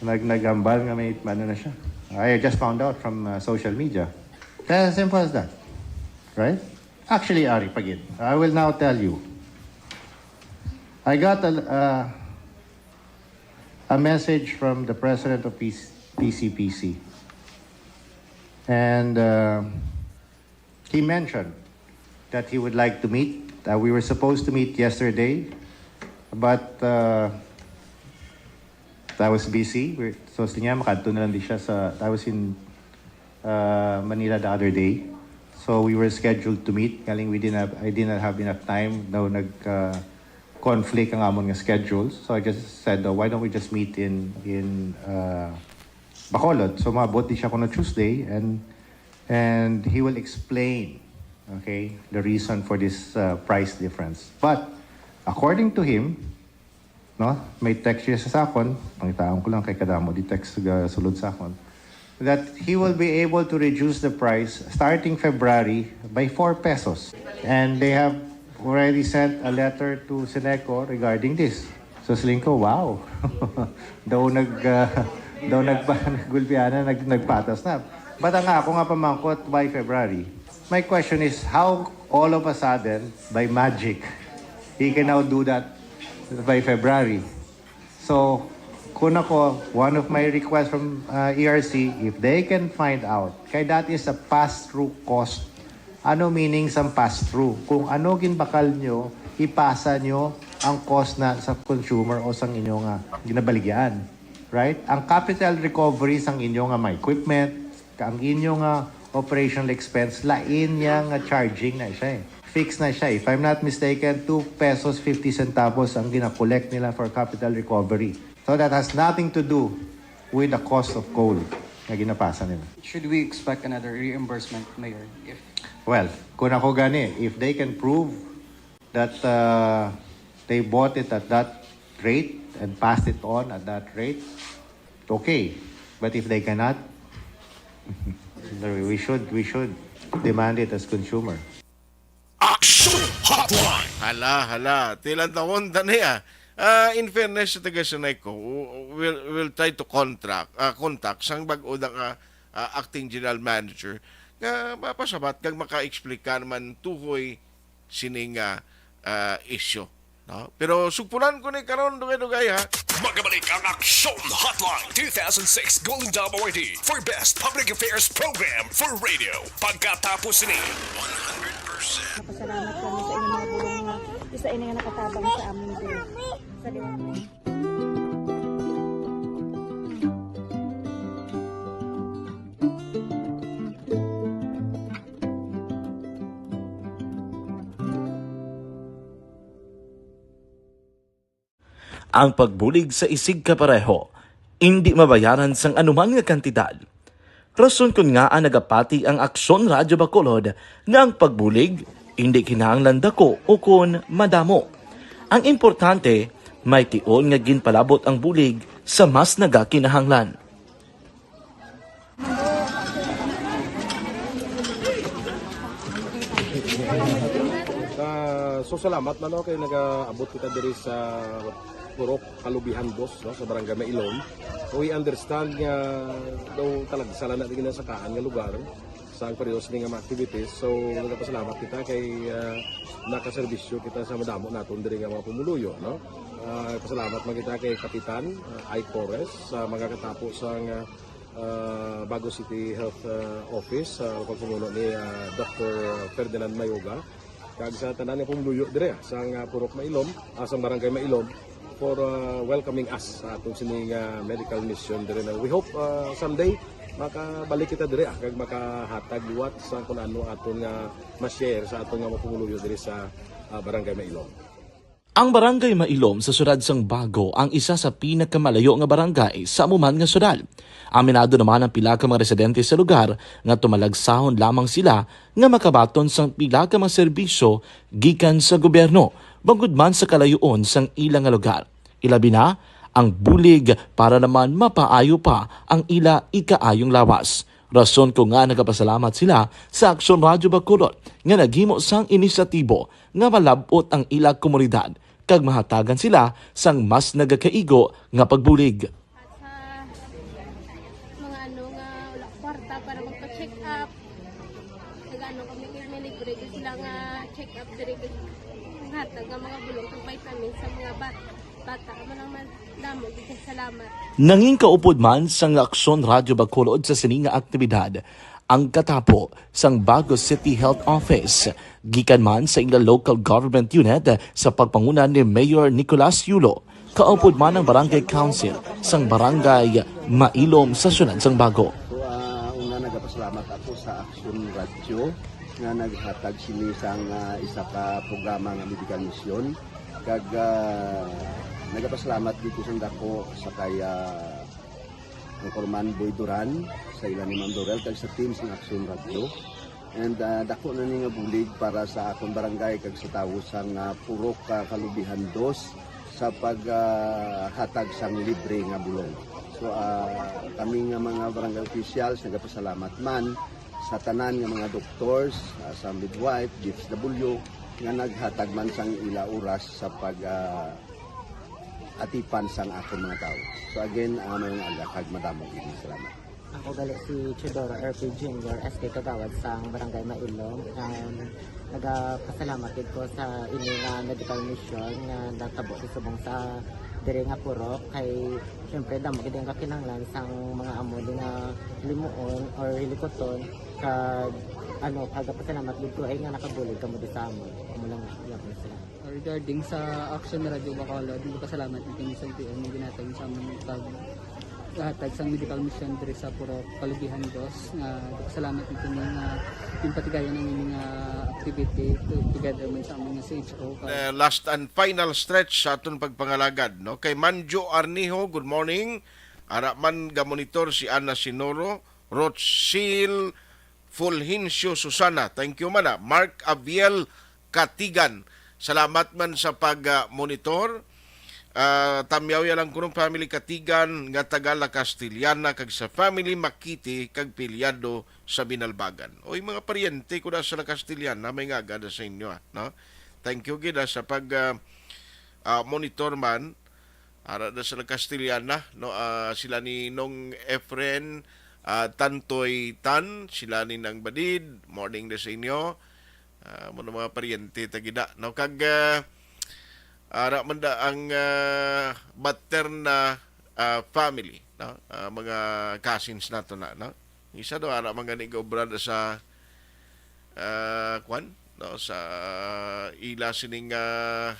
nag, naghambal nga may, ano na siya. I just found out from, uh, social media. Kaya simple as that. Right? Actually, Ari, pagid, I will now tell you. I got a, uh, a message from the president of P C, P C P C. And, uh, he mentioned that he would like to meet. Uh, we were supposed to meet yesterday, but, uh, I was busy. We're, so, siya niya, makadto na lang di siya sa, I was in, uh, Manila the other day. So we were scheduled to meet. Kaling we didn't have, I didn't have enough time. Daw nag-conflict ang amon nga schedule. So I just said, "Oh, why don't we just meet in, in uh, Bacolod?" So maabot di siya kuno Tuesday, and, and he will explain, okay, the reason for this uh, price difference. But according to him, no, may text siya sa akon, pangitaon ko lang kay kadamo di text ga sulod sa akon, that he will be able to reduce the price starting February by four pesos. And they have already sent a letter to Seneco regarding this. So siling ko, wow. Daw nag, ah, daw nagpa-, nagulpianan, nag-, nagpatas na. But ang ako nga pamangkot, by February? My question is, how all of a sudden, by magic, he can now do that by February? So, kung ako, one of my requests from uh, E R C, if they can find out, kay that is a pass-through cost. Ano meaning sang pass-through? Kung ano ginbakal nyo, ipasa nyo ang cost na sa consumer o sang inyo nga ginabaligyaan. Right? Ang capital recovery sang inyo nga mga equipment, ang inyo nga operational expense, lain niya nga charging na siya eh. Fixed na siya. If I'm not mistaken, two pesos fifty centavos ang gina-collect nila for capital recovery. So that has nothing to do with the cost of coal na ginapasa nila. Should we expect another reimbursement, Mayor? If Well, kung ako gani, if they can prove that uh, they bought it at that rate and passed it on at that rate, okay. But if they cannot, we should, we should demand it as consumer. Action Hotline. Hala, hala. Tilantawon ta niya. Ah, in fairness sa taga Seneco, we'll, we'll try to contract, ah, contact sang bag-o da nga ah, acting general manager nga mapasabat kag maka-explicar man tuhoy sining ah, ah, isyu. No? Pero sugpunan ko ni karon, dugay-dugay ha. Magabalik ang Action Hotline two thousand six Golden Dome Awardee for Best Public Affairs Program for Radio. Pagkatapos ni Pasalamat kami sa inyong mga bulong nga isa ini nga nakatabang sa amon din. Sa liwanag. Ang pagbulig sa isigkapareho indi mabayaran sang anuman nga kantidad. Rason kon ngaa nagapati ang Aksyon Radyo Bacolod nga ang pagbulig indi kinahanglan dako ukon madamo. Ang importante, may tion nga ginpalabot ang bulig sa mas nagakinahanglan. Ah, so salamat man, no, kay nagaabot kita diri sa Purok Kalubihan Dos, no, sa Barangay Mailom. We understand nga daw talagsa lang na di ginasakaan nga lugar sa ang periodo sini nga mga activities. So nagapasalamat kita kay ah, nakaserbisyo kita sa madamo naton diri nga mga pumuluyo, no. Ah, pasalamat man kita kay Kapitan ah, Ike Torres sa mga katapo sa nga ah, Bago City Health ah, Office sa pagpamuno ni ah, Doctor Ferdinand Mayoga, kag sa tanan nga pumuluyo dire ah, sa nga Purok Mailom, ah, sa Barangay Mailom, for ah, welcoming us sa atong sini nga medical mission dire na. We hope ah, someday makabalik kita dire ah, kag makahatag liwat sa kung ano aton nga ma-share sa aton nga mga pumuluyo dire sa ah, Barangay Mailom. Ang Barangay Mailom sa siyudad sang Bago ang isa sa pinakamalayo nga barangay sa amo man nga siyudad. Aminado naman ang pila ka mga residente sa lugar nga tumalagsahon lamang sila nga makabaton sang pila ka mga serbisyo gikan sa gobyerno, bangod man sa kalayoon sang ila nga lugar. Ilabi na ang bulig para naman mapaayo pa ang ila ikaayong lawas. Rason ko nga nagapasalamat sila sa Aksyon Radyo Bacolod nga naghimo sang inisyatibo nga malab-ot ang ila komunidad kag mahatagan sila sang mas nagakaigo nga pagbulig. Sa mga ano nga wala kwarta para magpa-check up. Nagano kami kay may libre gyud sila nga check up diri kag hatag nga mga bulong kag vitamins sa mga bat bata. Amo lang man damo gyud kay salamat. Nangin kaupod man sang Aksyon Radyo Bacolod sa sini nga aktibidad ang katapo sang Bago City Health Office, gikan man sa ila local government unit sa pagpanguna ni Mayor Nicolas Yulo, kaupod man ang Barangay Council sang Barangay Mailom sa siyudad sang Bago. So, ah, una nagapasalamat ako sa Action Radio nga naghatag sini sang, ah, isa ka programa nga medical mission. Kag, ah, nagapasalamat gid ko sang dako sa kay, ah, Anchorman Boy Duran, sa ila ni Ma'am Dorel, kag sa team sang Action Radio. And, ah, dako na ni nga bulig para sa akon barangay kag sa tawo sang, ah, Purok, ah, Kalubihan Dos sa pag, ah, hatag sang libre nga bulong. So, ah, kami nga mga barangay officials nagapasalamat man sa tanan nga mga doctors, ah, sa midwife, D S W, nga naghatag man sang ila oras sa pag, ah, atipan sang akon mga tawo. So again, ah, may nga aga kag madamo gid nga salamat. Ako gali si Teodoro R P Junior, S K Kagawad sang Barangay Mailong. Um, nagapasalamat gid ko sa ini nga medical mission nga natabo sa subong sa diri nga purok, kay siyempre damo gid ang kakinahanglan sang mga amo di nga limuon or hilikuton, kag ano, pagapasalamat gid ko ay nga nakabulig kamo di sa amon. Amo lang, iya ko sila. Regarding sa Action Radio Bacolod, nagpasalamat na kami sa L T O nga ginhatag sa amon pag hatag sang medical mission diri sa Purok Kalubihan Dos, nga nagpasalamat na kami nga yung patigayon ang ining, ah, activity to-, together man sa amon nga C H O. The last and final stretch sa aton pagpangalagad, no? Kay Manjo Arnijo, good morning. Ara man ga-monitor si Ana Sinoro, Rochil Fulgencio Susana. Thank you man, ah. Mark Abiel Katigan. Salamat man sa pag, ah, monitor. Ah, tamyaw ya lang kunong family Katigan nga taga La Castellana kag sa family Makiti kag Piliado sa Binalbagan. Oy, mga paryente ko na sa La Castellana, may nga aga na sa inyo, ah, no? Thank you gid, ah, sa pag, ah, ah, monitor man. Ara na sa La Castellana, no? Ah, sila ni Nong Efren, ah, Tantoy Tan, sila ni Nang Badid, morning na sa inyo. Ah, mo na mga paryente ta gid na, no? Kag, ah, ara man da ang, ah, Baterna, ah, family, no? Ah, mga cousins nato na, no? Isa do, ara man gani gaobra da sa, ah, kwan, no? Sa ila sining, ah,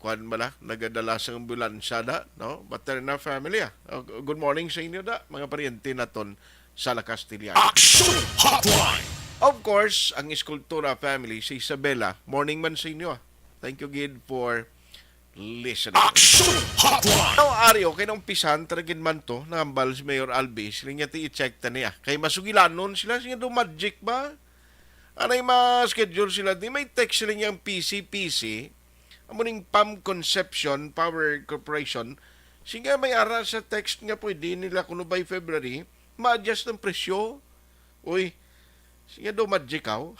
kwan bala, nagadala sang ambulansya da, no? Baterna family, ah. Oh, g-, good morning sa inyo da, mga paryente naton sa La Castellana. Action Hotline! Of course, ang Eskultura family, si Isabela, morning man sa inyo, ah. Thank you gid for listening. Action Hotline! Now, Ari, okay na umpisan, taragin man to, nangambal si Mayor Albi, sila niya ti i-check ta niya. Kay masugilanon sila, sila do magic ba? Anay ma-schedule sila, di may text sila niyang P C P C, amo ning P A M Concepcion Power Corporation, sige, may ara sa text nga pwede nila kuno by February, ma-adjust ang presyo. Uy, sige daw, magic, aw.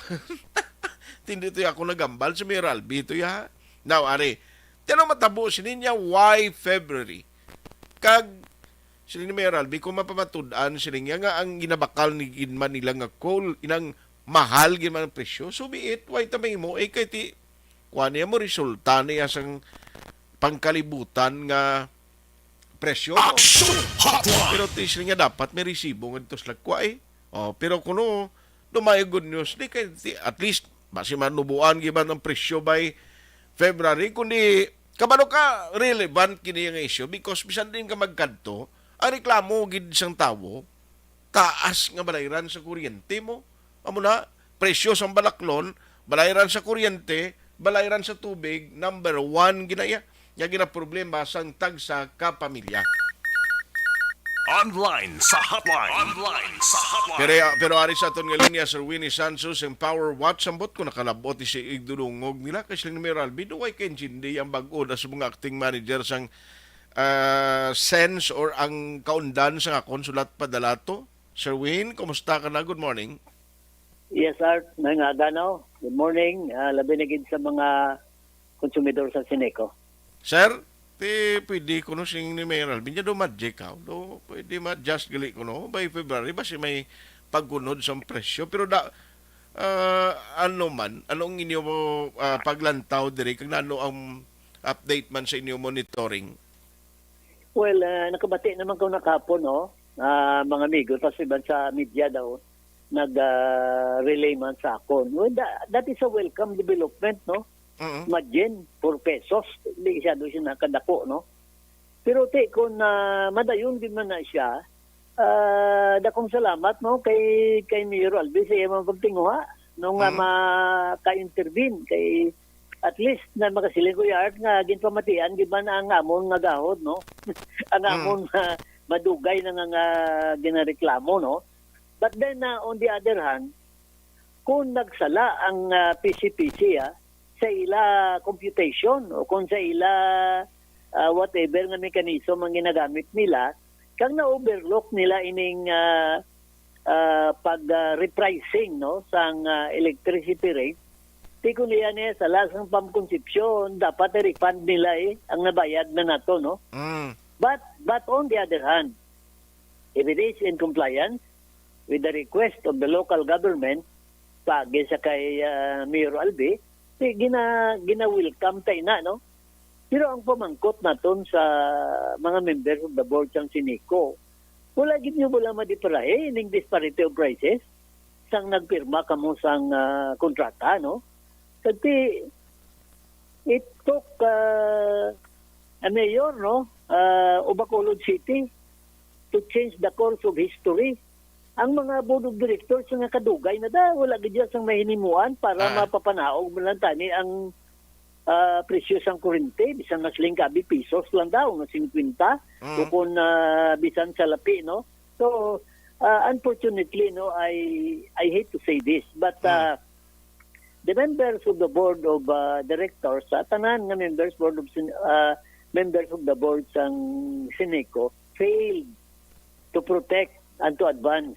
Tindi to ya ako nagambal, si Mayor Albi to ya. Now, ari, tino matabo sini niya, why February? Kag, sini ni Mayor Albi, kung mapamatud-an, sini niya nga ang ginabakal ni gid man nila nga coal, inang mahal gid man ang presyo. So be it, why ta mahimo? Eh, kay ti, kuha niya mo, resulta niya sang pangkalibutan nga presyo mo. Action Hotline! Pero ti sila nga dapat may resibo nga dito sila kuha eh. Oh, pero kuno, do may good news, di kay ti, at least, basi manubuan giban ang presyo by February, kundi kabalo ka, relevant kini nga issue because bisan din ka magkadto, ang reklamo gid sang tawo, taas nga balayran sa kuryente mo. Amo na, presyo sang balaklon, balayran sa kuryente, balayran sa tubig, number one ginaya nga ginaproblema sang tagsa ka pamilya. Online sa hotline. Online sa hotline. Pero, pero ari sa aton nga linya, Sir Winnie Santos, ang Power Watch, ambot ko nakalabot si igdulungog nila kay sila ni Mayor Albi, do way ka intindi ang bag-o na sa mga acting manager sang, ah, sense or ang kaundan sa akon sulat padala to. Sir Win, kumusta ka na? Good morning. Yes, Art. May nga aga, no? Good morning. Ah, labi na gid sa mga konsumidor sa Sineco. Sir, ti pwede kuno sing ni Mayor Alvin, niya do magic, ha? Do, pwede ma-adjust gali kuno by February, basi may pagkunod sa presyo. Pero da, ah, ano man, ano ang inyo, ah, paglantaw diri? Kag ano ang update man sa inyo monitoring? Well, ah, nakabati naman ko nakapon, no? Ah, mga amigo, tas iban sa media daw, nag, ah, relay man sa akon. Well, tha-, that is a welcome development, no? Mm. Imagine, four pesos, hindi siya doon siya nakadako, no? Pero ti, kung, ah, madayon din man na siya, Ah, dakong salamat, no, kay, kay Mayor Alvin sa iyang pagtinguha, no, nga Mm. maka-intervene kay at least na makasiling ko, Yard, nga ginpamatian gid man ang amon nga gahod, no? Ang Mm. amon nga madugay na nga, nga ginareklamo, no? But then, ah, on the other hand, kung nagsala ang, ah, P C P C, ah, sa ila computation o kung sa ila, ah, whatever nga mechanism ang ginagamit nila, kag na-overlook nila ining, ah, ah, pag, ah, repricing, no, sang, ah, electricity rate, di ko niya niya sala sang pamkonsepsyon, dapat i-refund nila, eh, ang nabayad na nato, no? Mm. But, but on the other hand, if it is in compliance with the request of the local government, paagi sa kay, ah, Mayor Albi, di gina-, gina-welcome ta ina, no? Pero ang pamangkot naton sa mga members of the board sang Sineco, wala gid niyo bala madiparahi ining disparity of prices sang nagpirma kamo sang, ah, kontrata, no? Kag ti-, it took, ah, a mayor, no, ah, of Bacolod City to change the course of history. Ang mga board of directors nga kadugay na da, wala gid sang mahinimuan para Ah. mapapanaog man lang tani ang, ah, presyo sang kurente, bisan mas lingkabi pesos lang daw, nga singkwenta, Mm. o kung, ah, bisan sa lapi, no? So, ah, unfortunately, no, I, I hate to say this, but, Mm. ah, the members of the board of, ah, directors, sa tanan nga members board of Sin-, ah, members of the board sang Sineco failed to protect and to advance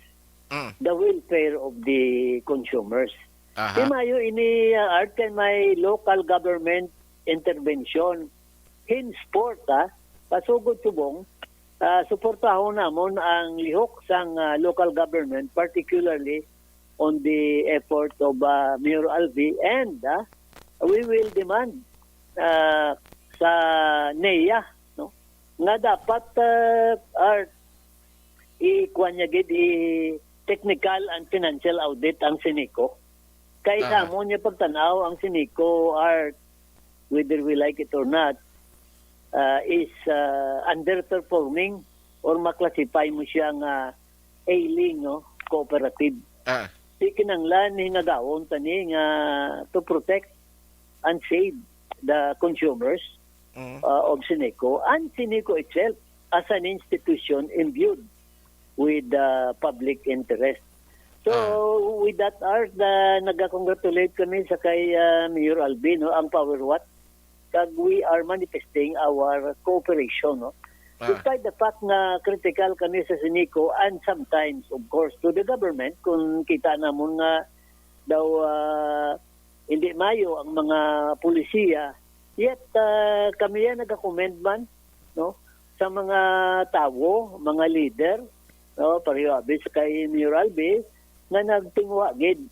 Mm. the welfare of the consumers. Aha. Di maayo ini, ah, Art, kay may local government intervention. Henceforth, ah, pasugod subong, ah, suportahon namon ang lihok sang, ah, local government, particularly on the effort of, ah, Mayor Alvi, and, ah, we will demand, ah, sa NEA, no, nga dapat, ah, Art, i-kuwan niya gid, i-technical and financial audit ang Sineco. Kay Aha. sa amon niya pagtan-aw, ang Sineco, Art, whether we like it or not, ah, is, ah, underperforming or maklasify mo siya nga ailing, no, cooperative. Ah. Di kinanglan hingagawon tani nga to protect and save the consumers, Mm. uh, of Sineco and Sineco itself as an institution imbued with the public interest. So, Ah. with that, Art, uh, nagka-congratulate kami sa kay, uh, Mayor Alvin, no, ang Power Watt. Kag we are manifesting our cooperation, no? Ah. Despite the fact nga critical kami sa Sineco and sometimes, of course, to the government, kung kita namon nga daw, ah, hindi mayo ang mga polisiya, yet, ah, kami yan nagakomend man, no, sa mga tawo, mga leader, no, pareho abi sa kay Mayor Albi, nga nagtinguha gid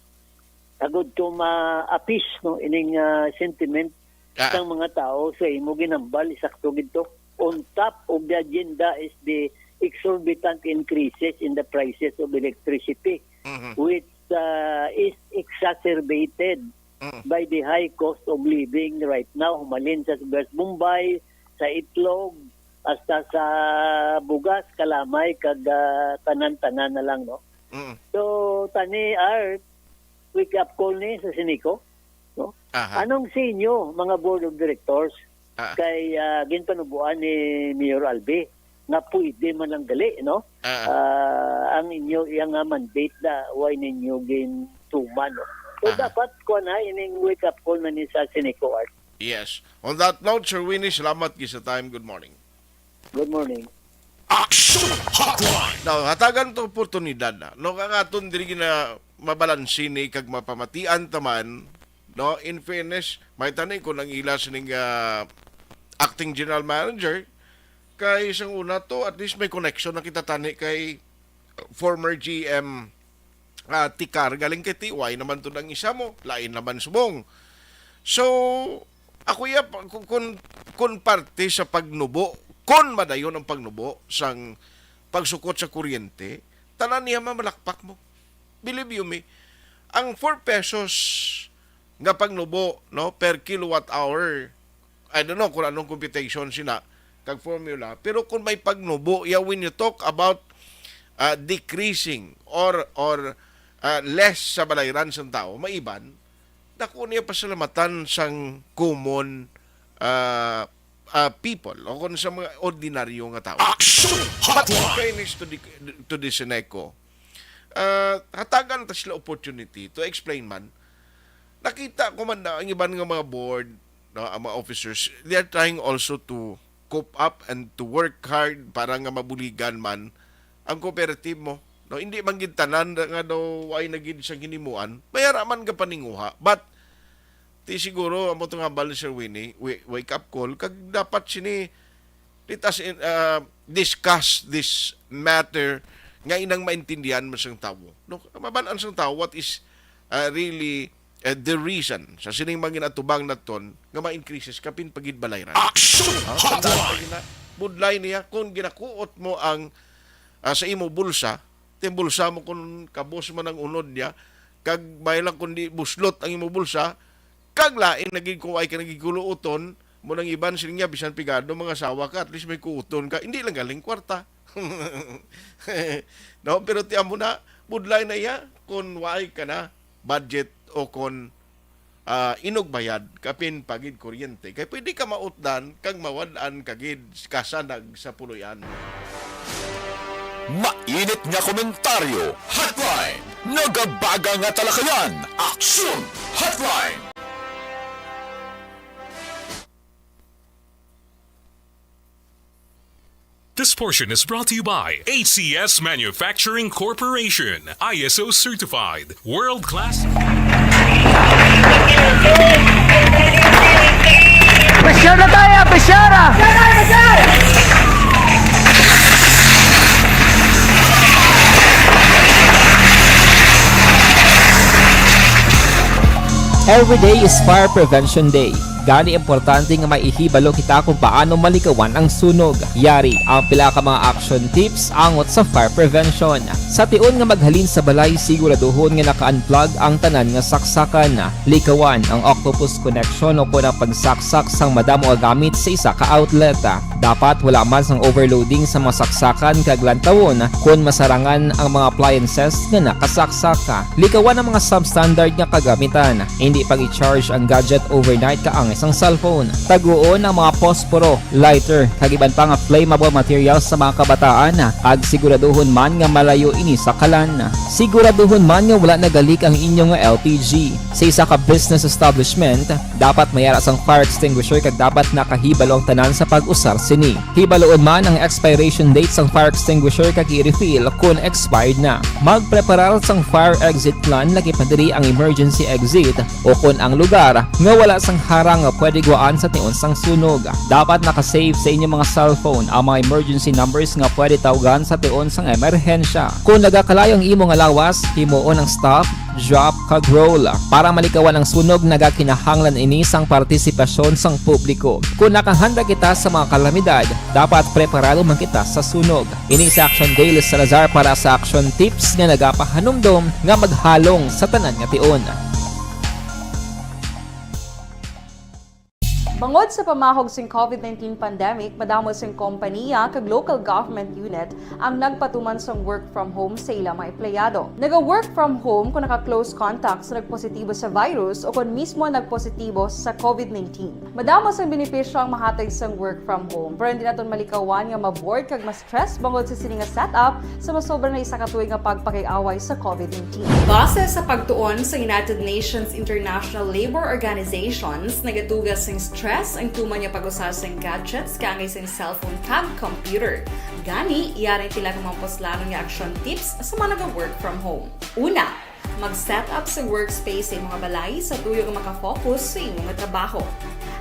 agud to ma-appease, no, ining, ah, sentiment Ah. sang mga tawo sa imo ginambal, isakto gid to. On top of the agenda is the exorbitant increases in the prices of electricity, Mhm. which, ah, is exacerbated Mm. by the high cost of living right now, humalin sa West Bombay, sa itlog, hasta sa bugas, kalamay, kag, ah, tanan-tanan na lang, no? Mm. So, tani, Art, wake up call ni sa Sineco, no? Aha. Anong sa inyo, mga board of directors, Ah. kay, ah, ginpanubuan ni Mayor Albi nga pwede man lang gali, no? Ah. Ah, ang inyo, iyang nga mandate na, why ninyo gintuman, no? So, Aha. dapat, kuha na, ining wake up call na ni sa Sineco, Art. Yes. On that note, Sir Winnie, salamat gid sa time. Good morning. Good morning. Action Hotline. Now, hatagan to oportunidad na. No, nga aton diri na mabalansi ni kag mapamatian taman, no? In fairness, may tani ko nang ila sining, ah, acting general manager, kay sang una to, at least may connection na kita tani kay former G M, ah, Tikar, galing kay T Y naman to ang isa mo, lain naman subong. So, ako iya pa, kun, kun, kun parte sa pagnubo, kun madayon ang pagnubo sang pagsukot sa kuryente, tanan niya mamalakpak mo. Believe you me, ang four pesos nga pagnubo, no, per kilowatt hour, I don't know kung anong computation sina kag formula, pero kung may pagnubo, yeah, when you talk about ah, decreasing or, or, ah, less sa balayran sang tawo, maiban, dako niya pasalamatan sang common, ah, ah, people o kung sa mga ordinaryo nga tawo. Action But in Hotline! fairness to the, to the Seneco, ah, hatagan ta sila opportunity to explain man. Nakita ko man na ang iban nga mga board, no, ang mga officers, they are trying also to cope up and to work hard para nga mabuligan man ang cooperative mo. No, hindi man gid tanan nga daw ay na gid siyang hinimuan. May ara man ka paninguha. But, ti siguro, amo to nga hambal ni Sir Winnie, wi-, wake up call, kag dapat sini, let us, uh, discuss this matter nga inang maintindihan mo sang tawo. No? Mabalaan sang tawo what is, uh, really, uh, the reason sa sining mga ginatubang naton nga ma-increases kapin pagid balayran. Action Hotline! Budlay niya kung ginakuot mo ang, ah, sa imo bulsa, timbulsa mo kung kabos man ang unod niya, kag may lang kundi buslot ang imo bulsa, kag lain na gid kung ay ka nagiguluoton, mo nang iban sila niya, bisan pigado mga asawa ka, at least may kuuton ka, hindi lang galing kwarta. No, pero ti amo na, budlay na iya kung waay ka na budget o kon, ah, inugbayad kapin pagid kuryente, kay pwede ka mautdan kag mawad-an kagid kasanag sa puloy-an. Mainit nga komentaryo, Hotline. Nagabaga nga talakayan, Aksyon, Hotline. This portion is brought to you by H C S Manufacturing Corporation, I S O certified, world class. Pressure na tayo, pressure na! Every day is Fire Prevention Day. Gani, importante nga maihibalo kita kung paano malikawan ang sunog. Yari ang pila ka mga action tips angot sa fire prevention. Sa tion nga maghalin sa balay, siguraduhon nga naka-unplug ang tanan nga saksakan. Likawan ang octopus connection o kon ang pagsaksak sang madamo nga gamit sa isa ka outlet. Dapat wala man sang overloading sa mga saksakan kag lantawon kon masarangan ang mga appliances nga nakasaksak. Likawan ang mga substandard nga kagamitan. Hindi pag-i-charge ang gadget overnight kaangay sang cellphone. Taguon ang mga posporo, lighter, kag iban pa nga flammable materials sa mga kabataan, kag siguraduhon man nga malayo ini sa kalan. Siguraduhon man nga wala nagalik ang inyo nga L P G. Sa isa ka business establishment, dapat may ara sang fire extinguisher kag dapat nakahibalo ang tanan sa pag-usar sini. Hibaluon man ang expiration date sang fire extinguisher kag i-refill kon expired na. Magpreparar sang fire exit plan, lagi pa diri ang emergency exit o kon ang lugar nga wala sang harang nga pwede gwaan sa tion sang sunog. Dapat naka-save sa inyo mga cellphone ang mga emergency numbers nga pwede tawgan sa tion sang emerhensya. Kon nagakalayo ang imo nga lawas, himuon ang stop, drop, kag roll. Para malikawan ang sunog, nagakinahanglan ini sang partisipasyon sang publiko. Kon nakahanda kita sa mga kalamidad, dapat preparado man kita sa sunog. Ini si Action Dale Salazar para sa Action Tips nga nagapahanumdom nga maghalong sa tanan nga tion. Bangod sa pamahog sing covid nineteen pandemic, madamo sing kompaniya kag local government unit ang nagpatuman sang work from home sa ila mga empleyado. Naga-work from home kung naka-close contact sa nagpositibo sa virus o kon mismo nagpositibo sa covid nineteen. Madamo sang benepisyo ang mahatag sang work from home, pero hindi naton malikawan nga ma-bored kag ma-stress bangod sa sini nga setup sa masobra na isa ka tuig nga pagpakig-away sa covid nineteen. Base sa pagtuon sa United Nations International Labour Organizations, nagatuga sing stress ang tuman nga pag-usa sang gadgets kaangay sang cellphone kag computer. Gani, yari ang pila ka mga puslanon nga action tips sa mga naga-work from home. Una, mag-set up sa workspace sa imo nga balay sa tuyo nga makafocus sa imo nga trabaho.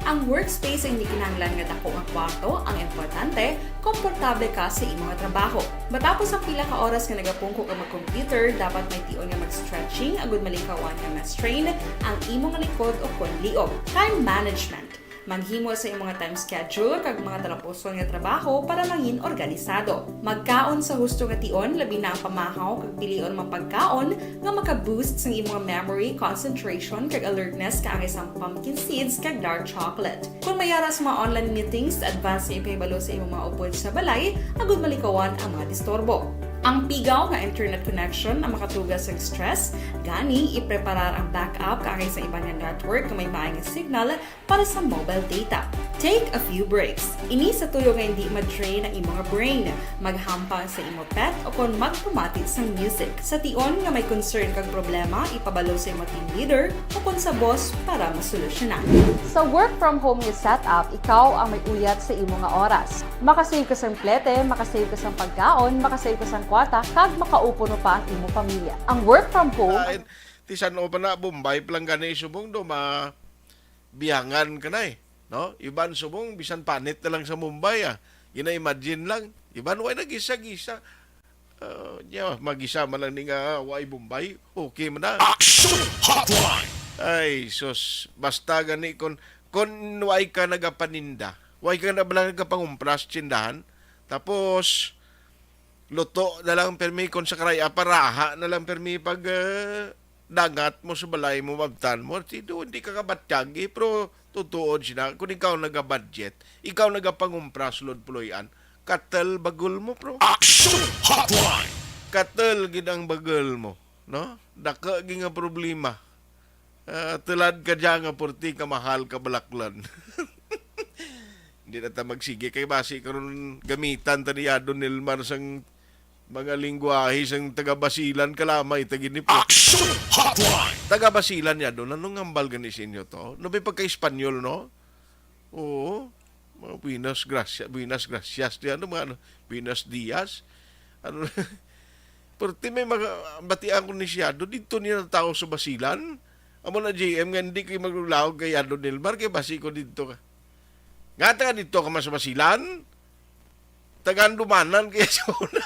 Ang workspace ang hindi kinahanglan nga dako nga kwarto, ang importante, komportable ka sa imo nga trabaho. Matapos ang pila ka oras nga nagapungko ka mag-computer, dapat may tion nga mag-stretching agud malikawan nga ma-strain ang imo nga likod o kon liog. Time management. Maghimo sa imong time schedule kag mga talapuson nga trabaho para mangin organisado. Magkaon sa husto nga tion, labi na ang pamahaw kag pilion mga pagkaon nga maka-boost sang imong memory, concentration, kag alertness kaangay sang pumpkin seeds kag dark chocolate. Kon may ara sa mga online meetings, advance nga ipahibalo sa imong mga upod sa balay agud malikawan ang mga disturbo. Ang pigaw nga internet connection ang makatuga sa stress, gani ipreparar ang backup kaangay sa iban nga network nga may maay nga signal para sa mobile data. Take a few breaks. Ini sa tuyo nga hindi ma-drain ang imo nga brain, maghampang sa imo pet o kon magpamati sang music. Sa tion nga may concern kag problema, ipabalo sa imo team leader o kon sa boss para masolusyonan. Sa work from home nga setup, ikaw ang may uyat sa imo nga oras. Makasave ka sang plete, makasave ka sang pagkaon, makasave ka sang kwarta, kag makaupod mo pa ang imo pamilya. Ang work from home, Ah, and ti san-o pa na, Bombay pa lang gani subong do, mabiyangan ka na eh, no? Iban subong, bisan panit na lang sa Mumbai, ah. Gina-imagine lang. Iban, way nagisa-gisa. Ah, nya, magisa man lang ni nga, way Bombay. Okay man na. Action Hotline! Ay, sus. Basta gani, kon, kon way ka nagapaninda, way ka na bala nagapangumpras tsindahan, tapos, luto na lang permi, kon sa karay-a, paraha na lang permi pag, ah, dangat mo sa balay mo, mabtan mo. Ti do, hindi ka kabatyag, eh, pero tutuod sila. Kung ikaw nagabudget, ikaw nagapangumpra sulod puloy-an, katel bagol mo, bro. Action Hotline! Katel gid ang bagol mo, no? Daka gid nga problema. Ah, tulad ka dyan nga purti ka mahal ka balaklan. Hindi na ta magsige kay basi karon gamitan ta ni Adon Nilmar sang mga lingwahe sang taga Basilan, kalamay ta gini po. Action Hotline! Taga Basilan ya doon. Anong hambal gani sa inyo to? No, may pagka-Espanyol, no? Oo. Mga buenas gracias, buenas gracias. Di ano, mga ano, buenos dias. Ano, pero ti may mga batian ko ni siya, do dito niya na tao sa Basilan. Amo na, J M, nga hindi kayo maglulawag kay Adon Nilmar, kay basi ko dito ka. Nga taga dito ka mas Basilan? Taga Andumanan kaya sa una.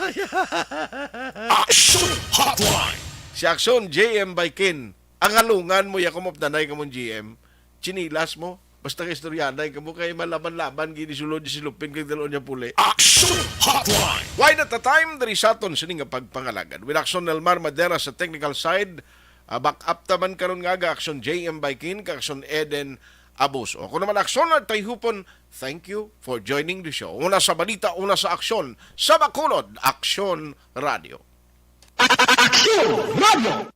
Action Hotline! Si Action, J M Baikin. Ang halungan mo, ya kumupdanay ka mong G M. Chinilas mo. Basta ka istoryanay ka mo, kay malaban-laban, gini sulod si Lupin, kay dalon niya puli. Action Hotline! Why not the time? Diri sa aton sini nga pagpangalagad. With Action Nelmar Madera sa technical side, ah, back up taman karon nga aga, Action J M Baikin, kag Action Eden Abuso. Ako naman, Action at Tayhupon, thank you for joining the show. Una sa balita, una sa aksyon, sa Bacolod, Action Radio. Action Radio!